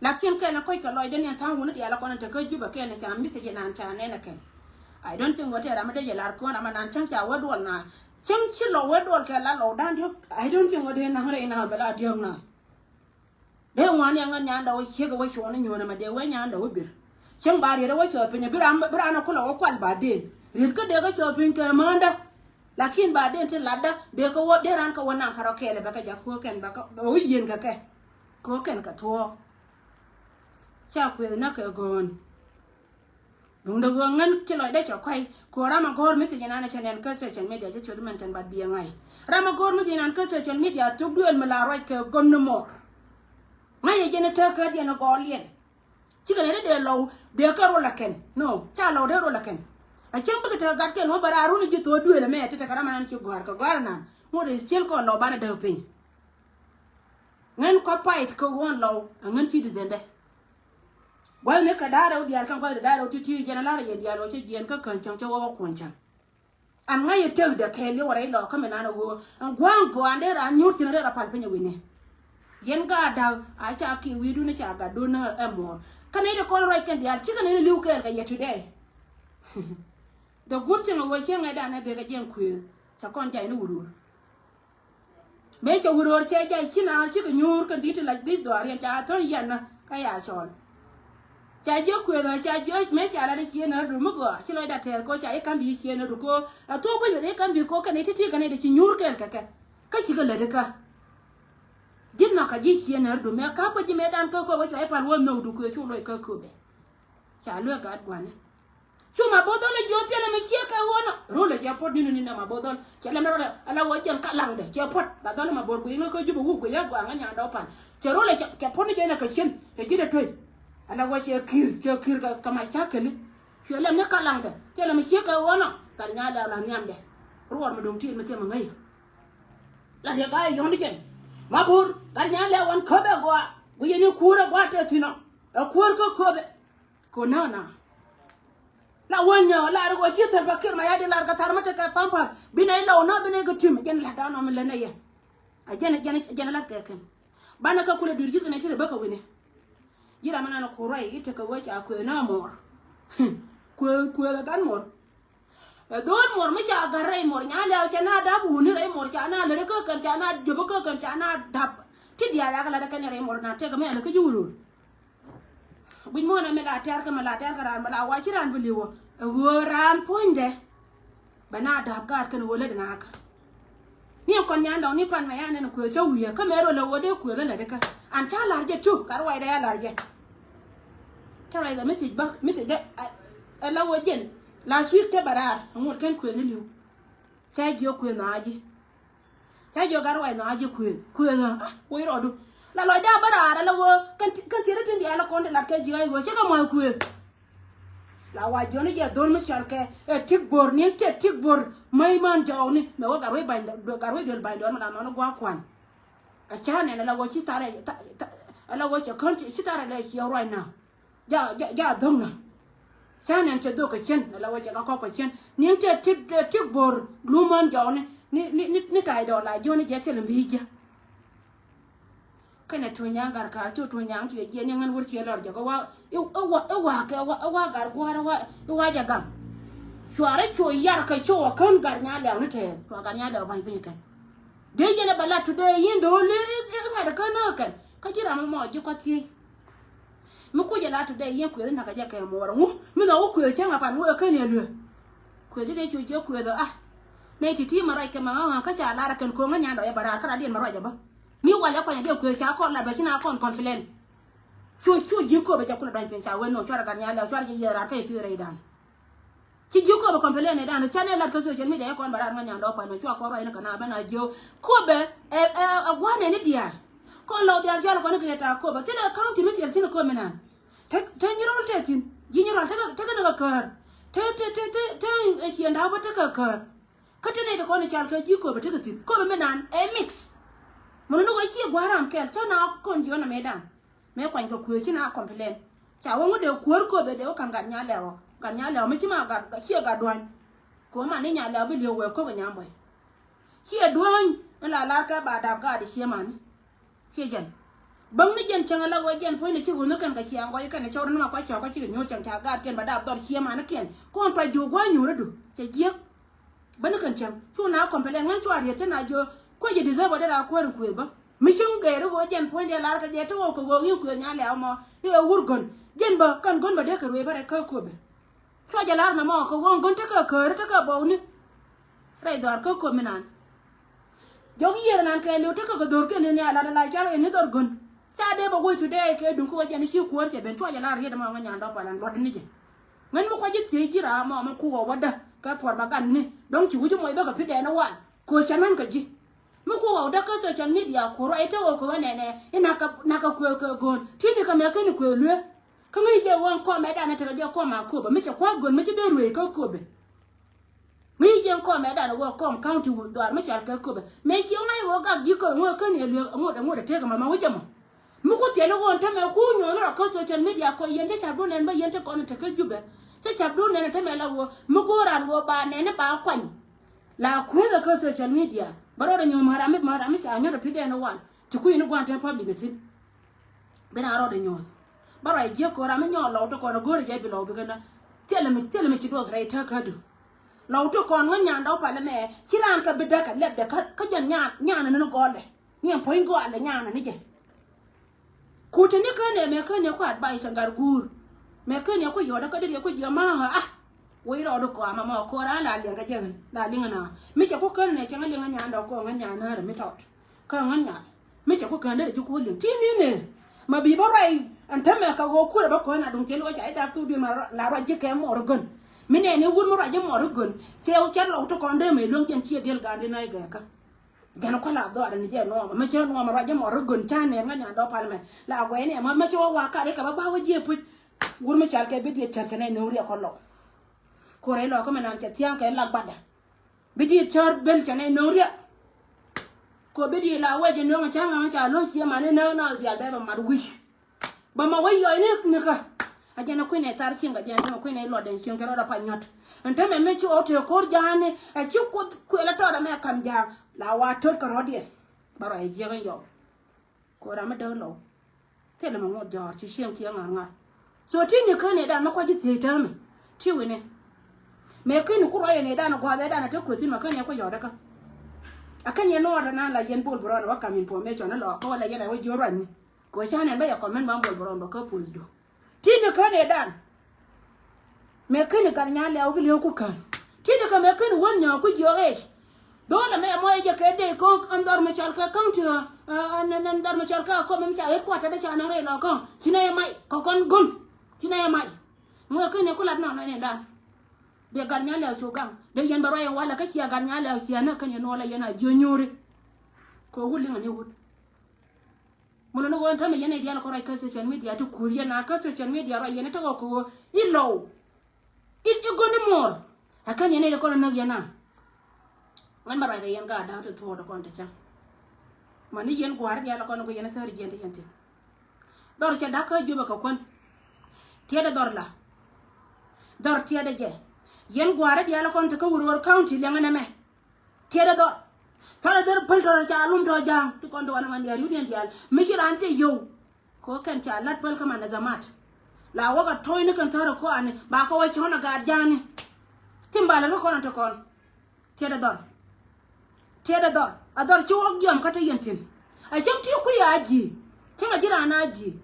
Lakin kɛn ɛ kɔc kɛ lɔcdä ni ɛn tha̱a̱ŋ wuni diaal ɛ kɔn in te kä Jubɛ kɛn ɛ ca message inan ca nɛn ɛ kɛn. I don't think ɣöö te ram mi dee jɛ lar kɔn ram inan cäŋ ca wee duɔl na. Cäŋ ci lɔ wee duɔl kɛ la lɔw dan diɔ̱k. I don't think ɣöö dee naŋ rɛy na bɛ la diɔ̱k na. Dee ŋuan yɛ ŋäth nyandɛ wä ciek wä cuɔ̱ɔ̱n inyuɔ̱n ɛmɛ dee wee nyandɛ wä bir. Cäŋ ba riet wä cuɔ̱ɔ̱ piny bi ran bi ran kulɛ wä kual ba den. Riet kä dee kä cuɔ̱ɔ̱ piny kɛ määndä. Lakin ba den ti latdä dee kä wä dee ran kä wä naŋ kärɔ kɛɛl bɛ kä jak kɛ wä kɛn bɛ kä bɛ wä yieen kɛ kɛ. Kɛ wä kɛn kɛ thuɔ̱ɔ̱. Ca kuëth näk kɛ go̱o̱n. Duŋdɛ ɣöö ŋän ci lɔcdä cɛ kɔ̱a̱c kɛ ɣöö ram a gɔ̱r message inan cɛ nɛn kä social media cɛ cot mɛn tɛn bat biɛ ŋa̱c. Ram a gɔ̱r message inan kä social media thok duëël mi la ruac kɛ gɔ̱n ni mɔr. Ŋa̱c yɛ jɛn itäk kä diɛn gɔɔliɛn. Cikɛ nɛ dee dee lɔw dee kä rol akɛn. No, ca lɔw dee rol akɛn. A cäŋ bikɛ tekɛ gat kɛn wä bɛ raar run ji̱ thok duëël ɛmɛ ti tekɛ ram anan ci gɔ̱a̱r kɛ gɔ̱a̱r anan. Ŋot is ciel kɔn lɔw banɛ däk piny. Ŋän kɔ payit kä ɣöö ɛn lɔw ɛ ŋän citizendɛ. Gua̱thni kɛ da̱a̱r rɛw diaal kɛn gua̱thni da̱a̱r rɛw ti̱ti̱ jɛn a la̱r a yɛn diaal ɣöö cä jiɛɛn kä kään cäŋ cä wä wä kuɔ̱ny cäŋ. An ŋa̱c yɛ tek dɛ kɛɛl yɛ wä rɛy lɔɔkä mi nan a ɣöö ɛn gua̱a̱ŋ gɔaa an dee raan nyuur thi̱n rɛy rɔ pal piny a wi̱ni. Yɛn gaat da̱k a ca kiɛ wi̱i̱dun ca gatdun ɛ muɔɔr. Kä nɛy ti kɔn ruac kɛn diaal cikɛ nɛy ti li̱w kɛɛl kɛ yɛ today. The good thing a ɣöö cieŋɛ danɛ bekɛ jiɛn kuëë ca kɔn jay ni wurur. Mëë cɛ wurur cɛ jay ci na cikɛ nyuur kɛn di̱t ti lac di̱t dhɔaariɛn ca thöny yɛn na kä ya cɔɔl. Ca jiök kuëth ɣä ca jiök mëë ca lat i̱ cieen ɣä du mi gɔaa ci lɔcda tɛth ko ca i̱ ka̱m bi i̱ cieen ɣä du ko. A thuɔ̱k guic weth i̱ ka̱m bi ko kɛn i̱ ti̱ti̱ kɛn i̱ di ci nyuur kɛn kɛ kɛ. Kä cikɛ lät ikä. Ji̱ nhɔk kɛ ji̱ cieen ɣä du mëë ka̱p kɛ ji̱ mëë dan kä köpɛ cua i̱ pal wä nhök du kuëth cu loc kä köpɛ. Ca luek gat gua̱ni. Cu ma bo̱o̱ dhɔl jiɔth cɛ lɛ mi ciek kɛ ɣöö nɔ. Rol ɛ cɛ puɔt ni̱n ni̱n ma bo̱o̱ dhɔl cɛ lɛ mi rol ɛ ala wä jɛn ka laŋdɛ cɛ puɔt la dhɔl ma bo̱o̱r guiy ŋä kä jup ɛ wuk guiy ɛ guaŋ ɛ nyan dɔɔ pan. Cɛ rol ɛ cɛ puɔt ni jɛn ɛ kɛ cin cɛ ji̱n ɛ tuey. Ala wä cɛ ki̱r cɛ ki̱r kɛ ma cakɛli. Cɛ lɛ mi ka laŋdɛ cɛ lɛ mi ciek kɛ ɣöö nɔ. Gat nya lɛ la nhiamdɛ. Ruɔr mi do̱ŋ ti̱i̱t mi thiɛ mi ŋäc. La riɛk a yɔ̱n jɛn ma bo̱o̱r gat nya lɛ wan köpɛ gɔaa. Guiy ni kuur ɛ gɔaa tɛ thi̱n ɔ ɛ kuur kä köpɛ. Ko na na. La wä nyɛ lar wä ci thar bakir ma ya di lar ka thar ma te ka pampa. Bi na ila wä na bi na ka tim jɛn la da na mi lɛ na yɛ. A jɛn jɛn jɛn lar kɛ kɛn. Ba na ka kulɛ dur jith kɛ na ti rɛ bä ka wini. Jira ma na na ku rɔy ite ka wä ca kuɛ na mor. Kuɛ kuɛ ka gan mor. Ɛ dhol mor mi ca gar rɛy mor nya lɛ ca na dap wuni rɛy mor ca na lɛ ka kɛn ca na jobo ka kɛn ca na dap. Ti dia ya ka la da kɛn rɛy mor na te ka mi ana ka julu. Guic muɔ̱ɔ̱n ɛmɛ la tɛ̈r kä mɛ la tɛ̈r kä raan bɛ la wac ci raan bi li̱w ɛ ɣöö raan puɔ̱nydɛ. Bɛ na da̱a̱p gaat kɛn ɣöö lätdɛ nakä. Ni ɛn kɔn nyan dɔ̱ŋ ni pan mɛ yan ɛn kuëë cä wi̱i̱ kä mɛ rol ɛ ɣöö dee kuëë kä lätdɛ kä. An ca la̱r jɛ tu gat ruacdɛ ya la̱r jɛ. Cä ruacdɛ message bä message dɛ ɛ la ɣöö jɛn last week te bɛ raar ɛ ŋot kɛn kuëë ni li̱w. Cä jiök kuëë nhɔakä ji̱. Ca jiök gat ruac nhɔakä ji̱ kuëë kuëë ɣä ah wec rɔɔdu. La lɔcdä bä raar ala ɣöö kän thiet tin diaal la kɔn ti lat kɛ ji̱ ɣa̱c ɣöö cä kɛ mua̱th kuëë. La wa jiɔni jɛ dhol mi cɔal kɛ ɛ tik bo̱r ni̱n tëë tik bo̱r mäc män jɔɔkni mɛ wä gat ruec bany gat ruec duel bany dɔɔn mi la nhɔni gua̱a̱k kua̱n. Ɛ ca nɛn ala ɣöö ci tharɛ ala ɣöö cɛ kän ci tharɛ lɛ ciɛ ruac na. Ja ja ja dhok na. Ca nɛn cɛ dhok kɛ cien ala wä cɛ ka kɔp kɛ cien niŋ cɛ tik tik bo̱r lumän jɔɔni ni ni ni ni ta̱y dɔɔr la jiɔni jɛ thil mbi jɛ. Kɛnɛ tuny nyaŋ gar ka̱a̱r cu tuny nyaŋ cu yɛ jiɛ ni ŋän wur ciɛ lɔr jɛ kɛ wa i̱ wa i̱ wa kɛ wa i̱ wa gar gua̱a̱r i̱ wa i̱ wa jɛ gaŋ. Cuarɛ cu yar kɛ cu wä kän gar nya lɛw ni tɛɛth cua gar nya lɛw ba̱ny piny kɛn. Dee yɛn ɛ bɛ lat today yin dho̱o̱l i̱ i̱ ŋa̱t ɛ kän nä kɛn kä ji̱ ram ɛmɔ ji̱ kɔ thiec. Mi kucɛ la today yɛn kuëth in nakä jɛ kɛ muɔɔr ŋu mi nhɔk wä kuëth cäŋ apan wä ɛ kän yɛ luek. Kuëth di dee cu jiɛ kuëth ɔ a nɛy ti̱ti̱ ma ruac kɛ ma ɣa̱ŋ kä ca lar ɛ kɛn ko̱ŋ ɛ nyan dɔɔc ɛ bɛ raar kä rat diɛn ma ruac ɛ bä. Mi wal ɛ kɔn ɛ diɛ kuëth ca kɔn lat bɛ ci na kɔn kɔn filen. Cu cu ji̱ köpɛ jɛ kulɛ dɔny piny ca wen nɔ cuarɛ gat nyal ɛ cuarɛ jɛ yiëë raar kä yɛ pi̱i̱th rɛydan. Ci ji̱ köpɛ complain ni dan ca nɛ lat kä social media yɛ kɔn bɛ rat ŋa nyan dɔɔ pal mɛ cua kɔn ruac ni kɛ na bɛ na ji̱ köpɛ ɛ ɛ ɛ gua̱n ni diaal. Kɔn lɔw diaal cal kɔn ni kɛ ta köpɛ thilɛ county mi thil thil köpɛ mi nan. Te te nyirol te thin ji̱ nyirol te te ni kɛ kär. Te te te te te ciɛn daw bä te kɛ kär. Kä te ni te kɔn ni cal kɛ ji̱ köpɛ te kɛ thin köpɛ mi nan ɛ mix. Mun ni kɔ ci gua̱ran kɛl te na kɔn ji̱ ɔn na mi dan. Mëë kuany kɛ kuëë ci na complain. Ca wä ŋut dee kuäär köpɛ dee wä ka̱n gat nya lɛwä gat nya lɛwä mi ci ma gat ciɛ gat duany. Kɛ wä man ni nya lɛwä bi li̱ew wee ko̱k ɛ nyam bɔy. Ciɛ duany mi la lar kɛ ba dap gat i̱ ciɛ man. Ciɛ jɛn bäŋ ni jɛn cäŋ ala wä jɛn puɔ̱ny ni ci wun ni kɛn kɛ ciɛ ŋɔc kɛn cɔw ni ma kɔc cɔw kɔc ci kɛ nyuur cäŋ ca gat kiɛn ba dap dhɔr ciɛ man ni kiɛn. Kɔn tuac duuk gua̱ny nyuur idu cɛ jiäk. Bä ni kɛn cäŋ cu na complain ŋän cua riet te na jiö kuec i̱ deserve dee ra kuäär in kuëë bä. Mi cieŋ gɛɛr i̱ ɣöö jɛn puɔ̱nydɛ lar kɛ jɛ ti ɣɔw kɛ ɣöö yin kuëë nya lɛ̈ɛ̈u mɔ i̱ ɛ wur gön. Jɛn bä kɛn gön bä dee kɛ ruëë bä rɛc kä köpɛ. Cua jɛ lar nɔmɔ kɛ ɣöö gön tekɛ käär tekɛ bɔwni. Rɛy dhɔaar kä köp mi naan. Jɔk yiëër naan kɛɛliw tekɛ kɛ dho̱rkiɛn ni nhial lat ala cal in ni dhɔr gön. Ca dee bä wec today kɛ duŋ kä wä jɛn i̱ ci kuäär cɛ ben cua jɛ lar riet ɛmɔ ŋä nyan dɔp alan luɔt ni jɛ. Ŋän mi kuac ji̱ thiec ji̱ raa mɔ mi kuk ɣɔw wädä kɛ puɔr bä gan ni dɔ̱ŋ ci wi̱c mɔ i̱ bä kɛ pi̱dɛɛn i̱ wal. Ko̱ cɛ ŋän kä ji̱. Mi ku ɣɔw däk kä social media ku ruac te ɣɔw kɛ ɣän nɛnɛ i̱ nakä nakä kuëë kɛ go̱o̱n ti ni kä mɛ ken i̱ kuëë lueek. Kä ŋäc jɛ ɣɔn kɔmɛ danɛ tekɛ jɛ kɔm a köpɛ mi cɛ kua̱k go̱o̱n mi ci dee ruëëc kä köpɛ. Ŋi̱i̱c yɛn kɔm ɛ dan wä kɔm county wut dhɔaar mi cal kɛ köpɛ. Mëë ci ŋa̱c wä gak ji̱ köpɛ ŋot kä ni ɛ luek ŋot ɛ ŋot ɛ tëk ɛmɔ ma wä jɛ mɔ. Mi ku thil i̱ ɣöö ɛn tämɛ ku nyuɔ̱th ni rɔ kä social media kɔ yɛn cä capdun nɛn bä yɛn te kɔn te kä Jubɛ. Cä capdun nɛn tämɛ la ɣöö mi go̱o̱r raan ɣöö ba nɛn i̱ ba kuany. La kueethä kä social media bä rɔɔdɛ nyuɔ̱th määr ami määr ami ca nyɔt ɛ pi̱dɛn i̱ wan. Ci kui̱ ni gua̱n te public ni thi̱n. Bi na rɔɔdɛ nyuɔ̱th bä rɔy jiäk kɛ ɣöö ram mi nyɔɔk lɔw te kɔn ɛ go̱o̱rɛ jɛ bi lɔw bi kɛn na. Thilɛ mi thilɛ mi ci duɔth rɛy te kä du. Lɔw te kɔn ŋä nyan dɔw palä mɛ ci raan kɛ bi däk kɛ lɛpdɛ kä kä jɛn nyan nyan ni ni gɔlɛ. Ni ɛn puɔ̱ny gɔalɛ nyan ni jɛ. Ku te ni kä nɛ mɛ kä nɛ ku advice ɛn gat guur. Mɛ kä nɛ ku yɔɔdä kä dee riɛ ku jiɛ ma̱a̱ ɣä a. Wec rɔɔdu kɔam ɛmɔ ko̱ra la liɛŋ kä jɛ ɣän la liŋ ɛn a mi cɛ ku kän nɛ cɛ ŋä liŋ ɛ nyan dɔk kɔŋ ŋä nyan nääri mi tɔt. Kä ŋän nyal mi cɛ ku kän dee ji̱ ku liŋ ti ni nɛ. Ma bi bä ruac ɛn tämɛ kɛ ɣöö kulɛ bä kuäär na duŋ tiɛl wä ca i̱ dap thuk duël ma la ruac ji̱ kɛ mɔɔr gön. Mi nɛ ni wur mi ruac ji̱ mɔɔr gön cɛ cɛ lɔk ti kɔn dee mɛ luäŋ jɛn ciɛ diɛl ga̱a̱n di nɔy gɛɛkä. Jɛn kuala dhɔaar ni jɛ nuɔɔmɛ mɛ cɛ nuɔɔmɛ ruac jɛ mɔ ri gön ca nɛɛr ŋa nyan dɔɔ pal mɛ la guɛy ni ɛmɔ mɛ cɛ wä wa kar ikɛ bä ba wä jiɛ puc. Wur mi cal kɛ bi diet cär cɛ nɛ no̱o̱ŋ riɛ kɔ lɔw. Ko rɛy lɔkä mɛ nan cɛ thia̱a̱ŋ kɛ lak badɛ. Bi diet cär bel cɛ nɛ no̱o̱ŋ riɛ. Ko bi diet la wɛ jɛ no̱o̱ŋ ca ŋa̱ŋ ca lo̱c ciɛ man ni no̱o̱ŋ na dial bɛ bɛ mat wi̱c. Bä ma wä yɔy ni nikä. A jɛn a kuinɛ thar cieŋ kɛ jɛn a kuinɛ luɔt den cieŋ kɛ rɔɔd a pa nyɔt. Ɛn te mɛ mi ci ɣɔw te ko̱r ja̱a̱ni ɛ ci kuoth kuël a tɔɔt amɛ kam ja̱a̱ŋ la wa to̱t kɛ rɔ̱diɛn. Bä rɔy jiɛk in yɔw. Ko̱r amɛ däk lɔw. Thilɛ mɛ ŋuɔt jɔ̱ɔ̱r ci cieŋ kiɛ ŋa̱r ŋa̱r. So ti ni ken ni dan mɛ kuac ji̱ thiec täämɛ ti wi̱ni. Mɛ ken ni ku ruac ni dan gua̱a̱th ɛ dan a te kueth thin mɛ ken ni ku yɔt ɛ kä. A ken yɛn nuɔɔt ɛnan la yɛn bol bi rɔɔn wä kam information ni lɔ kä wä la yɛn a wä ji̱ ruac ni. Kɛ ɣöö ca nɛn bä yɛ kɔmɛn ba bol bɛ rɔm bä kä poth du. Ti ni kän ëë dan. Mëë ken i̱ gat nyan lɛw bi li̱ew ku kän. Ti ni kɛ mëë ken i̱ wän nyɔɔk ku jiɔk ëë. Dho̱o̱l ɛmɛ ɛmɔ ɛ jɛ kɛ dee ko̱o̱ŋ ɛn dhɔr mi cɔl kɛ county, ɛn dhɔr mi cɔl kɛ akɔm ɛn ca ɣet kuat tɛt ca nɔŋ rɛy lɔ kɔ̱ŋ. Ci nɛ yɛ may kɔkɔn go̱n. Ci nɛ yɛ may. Ŋuɛ ken i̱ ku lat nɔnɔ ni dan. Dee gat nyan lɛw cu gaŋ dee yɛn bɛ ruac ɛn walɛ kä cia gat nyan lɛw cia nä kän yɛ nuɔlɛ yɛn a jiö nyuuri. Kɛ wut liŋ ɛn i̱ wut. Mun ni ɣöö ɛn tämɛ yɛn nɛy diaal kɔn ruac kä social media ti kuuth yɛn a kä social media ruac yɛn i̱ tekɔ kɛ ɣöö i̱ lɔw. I̱ i̱ go̱n i̱ muɔɔr. Ɛ kän yɛn nɛy ti kɔn näk yɛn a. Ŋän bä ruac kɛ yɛn gaat da̱k ti thuɔɔk ti kɔn ti cäŋ. Mani yɛn gua̱a̱r diaal kɔn i̱ go̱ yɛn i̱ thäär jiɛn ti yɛn thi̱n. Dhɔr cɛ da̱k kä jiöpɛ kɛ kuän. Tiɛt ɛ dhɔr la. Dhɔr tiɛt ɛ jɛ. Yɛn gua̱a̱r diaal kɔn ti kä Wuror County liɛŋɛ nɛmɛ. Tiɛt ɛ dhɔr. Thɔl ɛ dhɔr päl tɔr ca lum tɔ ja̱a̱ŋ ti kɔn ti wanɛ man diaal yut yɛn diaal mi ci raan thil yio̱w. Kɛ ɣöö kɛn ca la̱t päl kä man ɛ dhamat. La wäkɛ to̱cni kɛn thɔr ɛ kɔani ba kɛ wä cɔn ɛ gaat ja̱a̱ŋni. Tin balɛ kä kɔn ɛ ti kɔn. Tiɛt ɛ dhɔr. Tiɛt ɛ dhɔr ɛ dhɔr ci wä giɔm kä te yɛn thi̱n. Ɛ cäŋ ti kui̱ a ji̱. Cäŋ ɛ ji̱ raan a ji̱.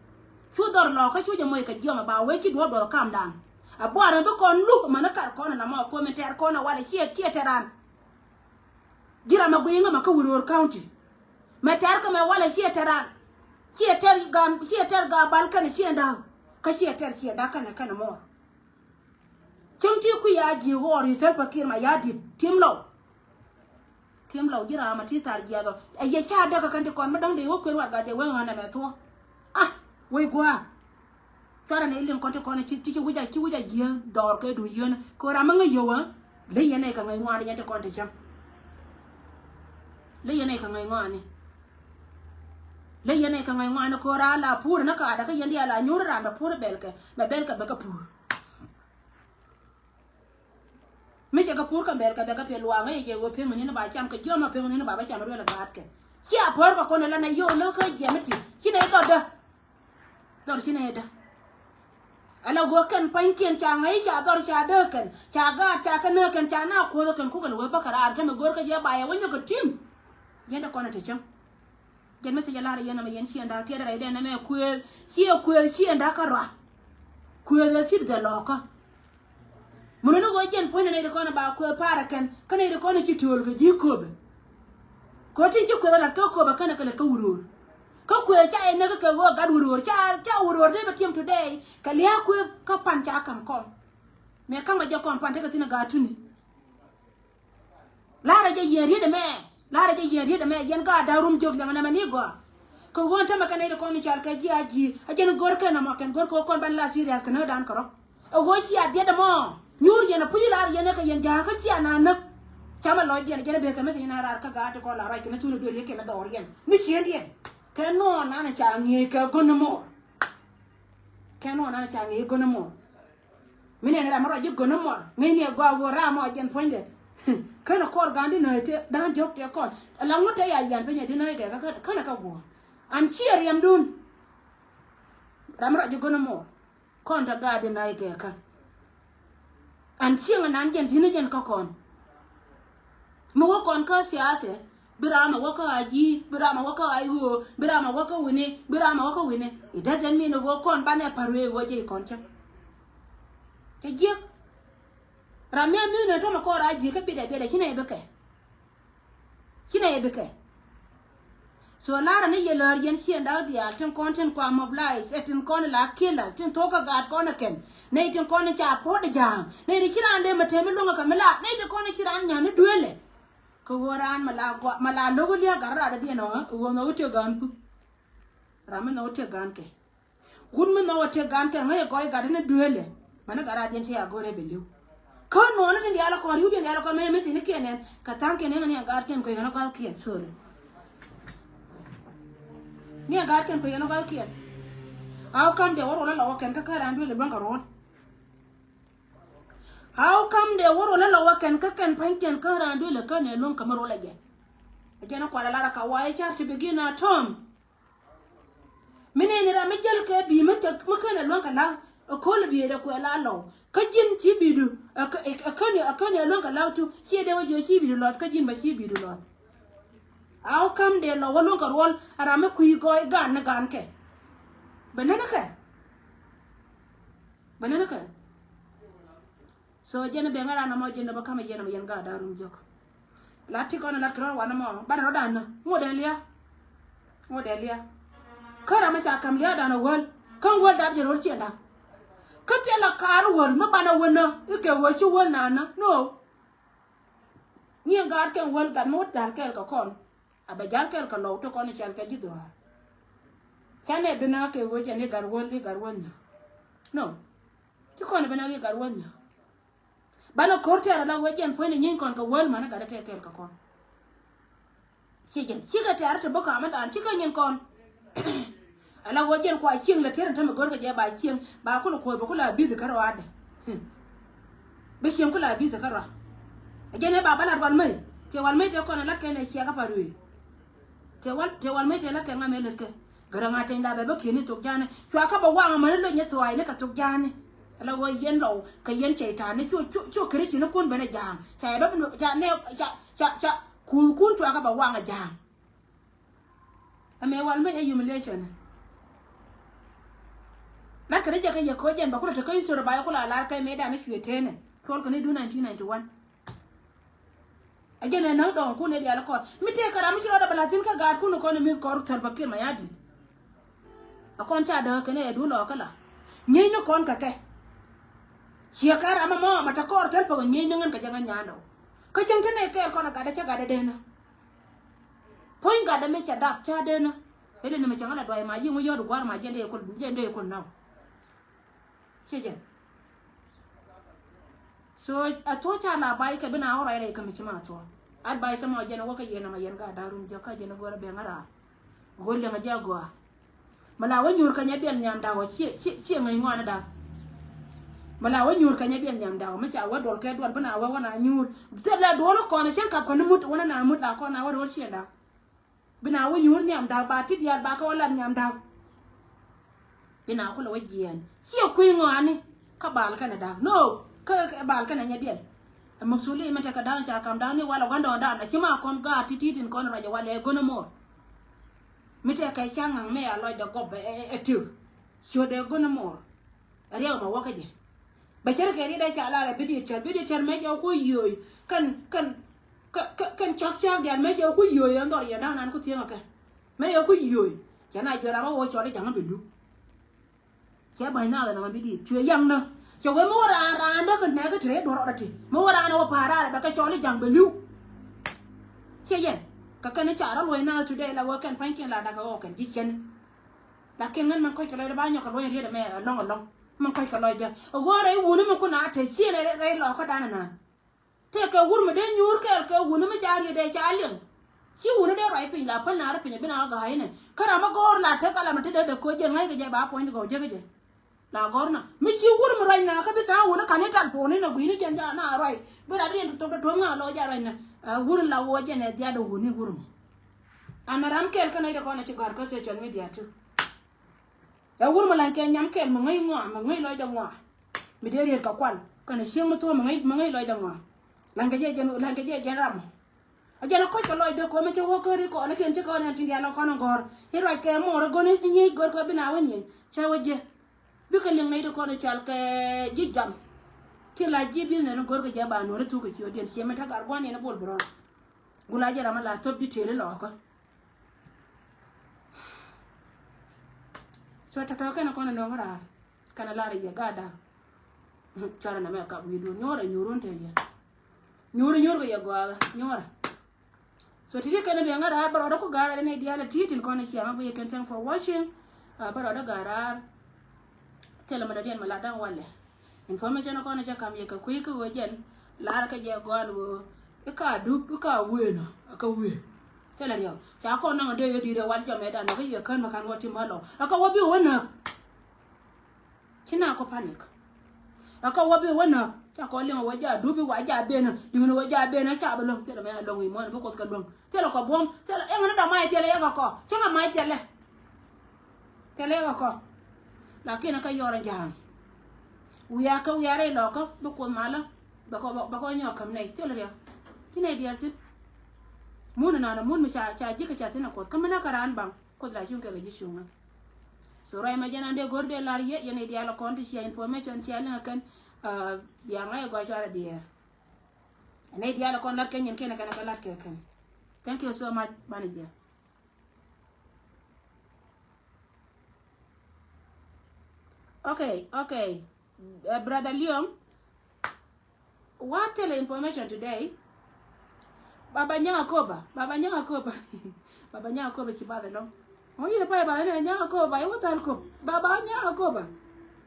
Cu dhɔr lɔɔkä cu jɛ moc kɛ giɔm ɛ ba wee ci duɔ̱ɔ̱p duɔth kamdan. Ɛ buar mi bi kɔn luk mani kar kɔn ɛ lamɔ komi tɛɛr kɔn ɛ walɛ ciɛ ciɛ tɛran. Ji̱ ram ɛ gui̱i̱ŋä mɛ kä Wuror County. Mɛ tɛr kä mɛ walɛ ciɛ tɛr an. Ciɛ tɛr gam ciɛ tɛr gam bal kɛnɛ ciɛ da̱a̱k. Kä ciɛ tɛr ciɛ da̱a̱k kɛnɛ kɛnɛ mɔɔr. Cäŋ ti kui̱ a ji̱ ɣɔɔr i̱ Salva Kiir Mayardit. Tim Lɔw. Tim Lɔw ji̱ ram ɛ ti thar jiath ɔ. Ɛ yɛ ca däk ɛ kɛn ti kɔn mi däŋ dee wä kuën wat gat dee wä ɣän ɛmɛ thuɔ̱k. Ah, wec gua̱a̱. Cuarɛ ni liŋ kɔn ti kɔn ci ci wi̱c a ci wi̱c a jiäk dɔɔr kɛ duŋ yien kɛ ram mi ŋäc yio̱w ɛ. Ley yɛn nɛy kɛ ŋäc ŋɔaani yɛn ti kɔn ti cäŋ. Ley yɛn nɛy kɛ ŋäc ŋɔaani. Ley yɛn nɛy kɛ ŋäc ŋɔaani kɛ ram la puur ni kaadɛ kä yɛn diaal a nyuuri ram bɛ puur bɛlkɛ bɛ bɛlkɛ bɛ kɛ puur. Mi cɛ kɛ pur kɛ mɛl kɛ bɛ kɛ piɛ luaŋ ɛ jɛ wee peŋ ni ni ba cam kɛ jiɔm a peŋ ni ni ba bä cam ruel a gaatkɛ. Cia puɔr kɛ kɔn ɛ la nɛ yio̱w lä kä jiɛm iti ci nɛ dhɔr dä. Dhɔr ci nɛ dä. Ala wee kɛn pa̱nykiɛn ca ŋa̱c ca dhɔr ca dee kɛn ca gaat ca kɛ nää kɛn ca na kuoth kɛn kukɛ lɛ wee bä kɛ raar tämɛ go̱o̱r kä jɛ ba yɛ wä nyɔk kɛ tim. Yɛn dɛ kɔn ɛ te cäŋ. Jɛn message a lar yɛn ɛmɛ yɛn ciɛn da̱a̱k tiɛt rɛy dɛn ɛmɛ kuëëth ciɛ kuëëth ciɛn da̱a̱k kä rɔa. Kuëëth ɛ cit dhɛ lɔɔkä. Mun ni ɣöö jɛn puɔ̱ny nɛ nɛy ti kɔn ɛ ba kuëëth pa̱a̱r ɛ kɛn kä nɛy ti kɔn ɛ ci tööl kɛ ji̱ köpɛ. Kɛ ɣöö tin ci kuëëth ɛ la̱t kä köpɛ kɛn ɛ kɛ lät kä Wuror. Kä kuëëth ca yɛ näk kɛ ɣöö gat Wuror ca ca Wuror dee bɛ tiɛm today kɛ lia̱a̱ kuëëth kä pan ca ka̱m kɔm. Mëë ka̱m ɛ jɛ kɔm pan tekɛ thi̱n ɛ gat tuni. La̱rä jɛ yɛn riet ɛmɛ. La̱rä jɛ yɛn riet ɛmɛ yɛn gaat da̱ŋ rum jiök liɛŋɛ nɛmɛ ni gɔaa. Kɛ ɣöö ɛn tämɛ kɛ nɛy ti kɔn i̱ cal kɛ ji̱ a ji̱ a jɛn go̱r kɛn ɛmɔ kɛn go̱r kɛ ɣöö kɔn ban la serious kɛ näk dan kɛ rɔ. Ɛ ɣöö cia biɛt ɛmɔ. Nyuur yɛn a puc ilar yɛn ɛ kɛ yɛn ja̱a̱ŋ kä cia na näk. Camɛ lɔcdiɛn a jɛn a bek kɛ mɛ thiec na raar kä gaat ti kɔn la ruac kɛn a thun a duel yɛ kɛn a dhɔriɛn ni ciëndiɛn. Kɛ nɔɔn nan a ca ŋi̱eec kɛ go̱n a mɔɔr. Kɛ nɔɔn nan a ca ŋi̱eec go̱n a mɔɔr. Mi nɛn ram mi ruac ji̱ go̱n a mɔɔr ŋi̱eec ni a gɔaa ɣöö ram mɔ jɛn puɔ̱nydɛ. Känɛ kɔr ga̱a̱n di nööc tëë da̱a̱n diɔ̱k tëë kɔn. Ala ŋut te ya yian piny a di nööc kɛ kä känɛ kä guɔ̱ɔ̱r. An ciɛ riɛmdun. Ram mi ruac ji̱ go̱n a mɔɔr. Kɔn te gaat di naac kɛ kä. An cieŋ anan jɛn di̱n jɛn kä kɔn. Mi wä kɔn kä siasɛ, bi ram a wä kä a ji̱, bi ram a wä kä a i̱ ɣöö, bi ram a wä kä wi̱ni, bi ram a wä kä wi̱ni. It doesn't mean ɣöö kɔn banɛ pa̱r wee ɣöö jɛ i̱ kɔn cä. Cɛ jiäk. Ram mi a mi̱i̱n ɛ tämɛ kɔn raa ji̱ kä biɛtdɛ biɛtdɛ ci nɛ bi kɛ. Ci nɛ yɛ bikɛ. So larä ni yɛ lär yɛn ciɛn dak diaal tin kɔn tin kua mobilize ɛ tin kɔn la killers tin thok kä gaat kɔn ɛ kɛn. Nɛy tin kɔn ca puɔt ja̱a̱ŋ. Nɛy ti ci raan dee mɛ tɛm mi luäŋä kɛ mi la nɛy tin kɔn ci raan nyan ni duelɛ. Kɛ ɣöö raan mɛ la gua mɛ la lo̱k liak gat rat diɛn ɔ ɣöö nɔ wä tiɛ gaan ku. Ram mi nɔ wä tiɛ gaan kɛ. Wut mi nhɔk a tëk gan kɛ ŋäc ɛ gɔc gat ni dueelɛ. Mani gat radiɛn cɛ ya go̱rɛ bɛ li̱w. Kä nuɔɔni tin diaal kɔn riwdiɛn diaal kɔn mɛ mi thi̱n ni kiɛn nɛn kɛ tha̱a̱ŋ kiɛn ni ŋäni ɛ gat kiɛn kuec ɣän ɛ gɔ̱a̱th kiɛn, sorry. Ni ɛ gat kiɛn kuec ɣän ɛ gɔ̱a̱th kiɛn. How come dee wä ruɔl ɛ lɔ wä kɛn kä kä raan dueelɛ luäŋ kɛ ruɔl? How come dee wä ruɔl ɛ lɔ wä kɛn kä kɛn pa̱ny kiɛn kä raan dueelɛ kä nɛ luäŋ kɛ mi ruɔl ɛ jɛ? Ɛ jɛn ɛ kual ɛ lar ɛ ka wa ɛ car ti bi gi̱n a tɔm. Mi nɛni ram mi jäl kɛ bi̱i̱ mi kɛ mi kɛn ɛ luäŋ kɛ la̱a̱k ɛ ko̱l ɛ bi̱i̱ ɛ dee kuɛ la lɔw kä ji̱n ci bi̱i̱du ɛ kä ɛ kä ni ɛ kä ni ɛ luäŋ kɛ la̱a̱k tu ciɛ dee wä jiɛ ci bi̱i̱du lɔth kä ji̱n bɛ ci bi̱i̱du lɔth. A wä ka̱m dee lɔw wä luäŋ kɛ ruɔl ɛ ram mi kui̱ gɔɔy gan ni gan kɛ bɛ nɛn kɛ bɛ nɛn kɛ. So jɛn ben ŋa̱ran nɔmɔ jɛn nɔmɔ kamɛ jɛn nɔmɔ yɛn gaat da̱ŋ rum jɔk. La ti kɔn lat kɛ rɔ̱ wanɛ mɔ banɛ rɔ̱dan nä ŋot dee lia̱a̱. Ŋot dee lia̱a̱. Kä ram mi ca ka̱m lia̱a̱ dan a wäl kä wäl dap jɛ rɔ̱r ciɛ da̱ŋ. Kä thilɛ kaar wäl mi banɛ wä nä ikɛ wä ci wäl naan nä no. Ni ɛn gaat kɛn wäl gat mi wä da̱l kɛɛl kɛ kɔn. A bɛ ja̱l kɛl kɛ lɔw ti kɔn i̱ cɛl kɛ ji̱ dhuaar. Canɛ bi na kɛ wec ɛn i̱ gat wäl i̱ gat wäl nyä. No. Ti kɔn i̱ bi na i̱ gat wäl nyä. Banɛ ko̱r tɛɛr ala wec ɛn puɔ̱ny ni nyieeny kɔn kɛ wäl mani gat i̱ tɛɛr kɛl kɛ kɔn. Ci jɛn cikɛ tɛɛr ti bä ka̱m i̱ daan cikɛ nyin kɔn. Ala wä jɛn kua cieŋ lɛ tɛr in tämɛ go̱rkɛ jɛ ba cieŋ ba kulɛ kuoth ba kulɛ a bi̱th kä rɔadɛ. Bi cieŋ kulɛ a bi̱th kä rɔa. A jɛn ɛ ba bä lat wal mey. Cɛ wal mey tɛ kɔn a lat kɛn ɛ ciɛ kä pa ruëë. Cɛ wal cɛ wal mey tɛ lat kɛ ŋa mɛ lät kɛ. Gärä ŋa tɛny la bɛ bä kieni thok ja̱a̱ni cua kä bɛ waŋ amäni loc nyɛ thua̱a̱cni kɛ thok ja̱a̱ni. Ala wä yɛn lɔw kɛ yɛn cɛy ta̱a̱ni cu cu cu keri cini kun ben ɛ ja̱a̱ŋ. Ca yɛ bä ca nɛ ca ca ca kuuth kun cua kä bɛ waŋ ɛ ja̱a̱ŋ. Amɛ wal mec ɛ humiliation. Lat kɛ ni jɛ kɛ yɛ koc jɛn ba kulɛ te kä history ba yɛ kulɛ a lar kɛ mɛ dan ni cuɛ tene. Cuɔl kɛ ni du nineteen ninety one. A jɛn ɛ näk dɔɔŋ kun ɛ dial kɔn mi tëë kɛ ram mi ci rɔɔdɛ bɛ la̱th thi̱n kä gaat kun kɔn ɛ mi̱th kɔr Salva Kiir Mayardit. A kɔn ca däk kɛn ɛ du lɔɔkä la nyieeny ni kɔn kɛ kɛ. Ciɛ kɛ ram ɛmɔ ma te kɔr thil pɛ kɛ nyieeny ni ŋän kɛ jɛ ŋän nyaandɔ. Kä cieŋ te nɛ kɛɛl kɔn a gatdɛ cä gatdɛ denä. Puɔ̱ny gatdɛ mi ca dap ca denä. Ëë dee ni mi cäŋ ala duay ma ji̱ ŋu yɔ̱ɔ̱t gua̱r ma ji̱ ɛn dee kul ji̱ ɛn dee kul nɔw. Ciɛ jɛn. So a thuɔ̱c ca la bac kɛ bi na ɣɔr rɛy rɛy kä mi ci ma thuɔ̱c. Advice ɛmɔ jɛn wä kä yɛn ɛmɔ yɛn gat da̱ŋ rum jɔk kä jɛn a go̱r a ben a raar. Go̱r liɛŋ a jɛ a gɔaa. Mi la wä nyuur kɛ nyɛ biɛl nhiam da̱k ɔ ciɛ ciɛ ciɛ ŋäc ŋɔaani da̱k. Mi la wä nyuur kɛ nyɛ biɛl nhiam da̱k ɔ mi ca wä duɔl kɛ duɔl bi na wä wä na nyuur. Thilɛ duɔl kɔn cäŋ kap kɔn ni mut wä na na mut la kɔn na wä duɔl ciɛ da̱k. Bi na wä nyuur nhiam da̱k ba ti diaal ba kä wä lat nhiam da̱k. Bi na kulɛ wä jiɛɛn ciɛ kui̱ ŋɔaani kä bal kɛnɛ da̱k no. Kä kä bal kɛnɛ nyɛ biɛl. Ɛ mukthuli mɛ tekɛ da̱k ca kam da̱k ni walɛ gua̱ndɔɔŋ da̱k na ci ma kɔn gaat ti̱ti̱ tin kɔn ruac ɛ walɛ ɛ go̱n ɛ mɔɔr. Mi tëë kɛ ca̱ŋ ŋa̱ŋ mi a lɔcdɛ gɔp ɛ, ɛ, ɛ tëk. Ciötdɛ go̱n ɛ mɔɔr. Ɛ riɛk ɛmɔ wäkä jɛ. Bɛ cär kɛ riet ɛ ca lar ɛ bi diet cär, bi diet cär mëë cɛ wä ku yio̱o̱y. Kɛn, kɛn, kɛ, kɛ, kɛn cɔk cɔk diaal mëë cɛ wä ku yio̱o̱y ɛn dhɔr yɛn da̱ŋ nan ku thiäŋ ɛ kɛ. Mëë cɛ wä ku yio̱o̱y. Cɛ na jiɔr ram wä wä cɔl i̱ ja̱ŋ bi lup. Cɛ ba̱ny naath ɛn ɛ ma bi diet cuɛ yaŋ nä. Cɛ wee mi wä raan raan däk kɛ nɛɛk kä te duɔ̱r rɔɔdɛ ti. Mi wä raan ɛ wä pa̱a̱r raar ɛ bɛ kɛ cɔl i̱ ja̱ŋ bɛ li̱w. Ciɛ yɛn. Kɛ kɛn i̱ ca rɔ luɔ̱c naath today la wee kɛn pa̱nykiɛn la da̱k kɛ ɣɔw kɛn ji̱ cɛn. Lakin ŋän mɛn kɔc kɛ lɔcdɛ ba nyɔk kɛ luɔ̱ny riet ɛmɛ ɛlɔ̱ŋ ɛlɔ̱ŋ. Min kɔc kɛ lɔcdä. Ɛ ɣöö rɛy wuni mi kun a te ciënɛ rɛy lɔɔkä danɛ naan. Tëë kɛ wur mi dee nyuur kɛɛl kɛ wuni mi ca riet dee ca liŋ. Ci wuni dee ruac piny la päl naar piny a bi na ɣä ga̱a̱c inɛ. Kä ram mi gɔ̱ɔ̱r la tek alam ti dee dee koc jɛn ŋa̱ckɛ jɛ ba puɔ̱ny di gɔw jek jɛ. La gɔ̱r na mi ci wur mi ruac na kä bi tha̱a̱ŋ wun kä ni tal puuni na guini jɛn ja na ruac bi rat riɛn ti thok ti tuɔ̱ŋ na lɔ ja ruac na. Wur la wä jɛn ɛ dhiat wuni wur mi. Amɛ ram kɛl kä nɛy ti kɔn a ci gɔ̱r kä social media tu. Ɛ wur mi la̱ny kɛ nyam kɛl mi ŋäc ŋuan mi ŋäc lɔcdɛ ŋuan. Mi dee riet kɛ kual kɛn a cieŋ mi thuɔ̱ɔ̱m mi ŋäc lɔcdɛ ŋuan. La̱ny kɛ jɛ jɛn la̱ny kɛ jɛ jɛn ram. A jɛn a kɔc kɛ lɔcdä kɔn mi cä wä kä ri kɔn a kɛn cä kɔn ɛn tin diaal kɔn in gɔ̱r. I̱ ruac kɛ mɔɔr a go̱n i̱ nyiec gɔ̱r kɛ bi na wä nyiec cä wä jiɛ. Bikɛ liŋ nɛy ti kɔn i̱ cɔal kɛ ji̱ jam. Ti la ji̱ business in gɔ̱r kɛ jɛ ba nuɔ̱r i̱ thuk kɛ ci wä diɛn ciɛ mi ta̱ gar gua̱n in i̱ bol bi rɔn. Gula jɛ ram a la thop di tëël i̱ lɔɔkä. So tɔ̱tɔ̱ kɛn kɔn in nɔŋ raar. Kɛn a lar yɛ gaa da̱a̱k. Cuarɛ nɛmɛ kap wi̱i̱dun nyuɔrɛ nyuurun te yɛ. Nyuuri nyuur kɛ yɛ gɔaakä nyuɔrɛ. So ti̱ti̱ kɛn a biɛ ŋa̱t raar bä rɔɔdä ku ga̱a̱r a nɛy diaal a ti̱i̱ tin kɔn a ciaŋ a guiy kɛn thank for watching. Bä rɔɔdä ga̱a̱r raar. Thilɛ mɛ dɔ̱diɛn mɛ lat da̱ŋ walɛ. Information kɔn a cä kam yɛ kɛ kui̱ kä ɣöö jɛn lar kɛ jɛ gɔaan ɣöö i̱ ka dup i̱ ka wëë nä kä wëë. Thilɛ riɛw ca kɔn naŋ a dee yɛ di̱i̱t a wal jɔmɛ dan nä kä yɛ kän mɛ ka̱n wä ti mä lɔw a kä wä bi wä näk. Ci na kɔ panic. Ɛ kä wä bi wä näk ca kɔ liŋ wä ja dupi wä ja benä liŋ wä ja benä ca bi luäŋ thilɛ mɛ luäŋ imuɔn bi kuoth kɛ luäŋ thilɛ kɔ buɔ̱m thilɛ ɛŋ ni dɔmay thilɛ yɛ kɛ kɔ cä ŋa may thilɛ. Thilɛ yɛ kɛ kɔ. Lakin kä yɔr in ja̱a̱ŋ. Wiaa kä wiaa rɛy lɔkä bi kuoth malä. Bɛ kɔ bɛ kɔ nyɔk käm nɛy thilɛ riɛk. Ci nɛy diɛɛr thi̱n. Mun in nɔnɔ mun mi ca ca ji̱ kɛ ca thi̱n ɛ kuoth kä mi näk kä raan baŋ. Kuoth la cuŋ kɛ kɛ ji̱ cuŋä. So ruac ma jɛn an dee go̱r dee lar yɛ yɛn i̱ diaal kɔn ti cia information cia liŋ kɛn. Bia ŋa̱c gɔc cuarɛ diɛɛr. Ɛn i̱ diaal kɔn lat kɛ nyin kɛn kɛn kɛ lat kɛ kɛn. Thank you so much manager. Okay, okay. Brother Liom. What tell information today? Baba Nyaŋ Akoba, Baba Nyaŋ Akoba. Baba Nyaŋ Akoba ci bath ɛlɔŋ. Ŋɔ yini pa ibath ni Nyaŋ Akoba iwä thal kop Baba Nyaŋ Akoba.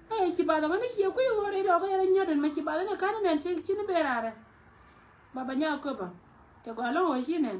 Ɛ ci bath ɛmɛ ni ci kui̱ wä rɛy dɔɔk yɛn nyɔt ɛn mɛ ci bath ni kan nɛn ci ni ben rarɛ. Baba Nyaŋ Akoba. Cɛ gɔaa lɔŋ wä ci nɛn.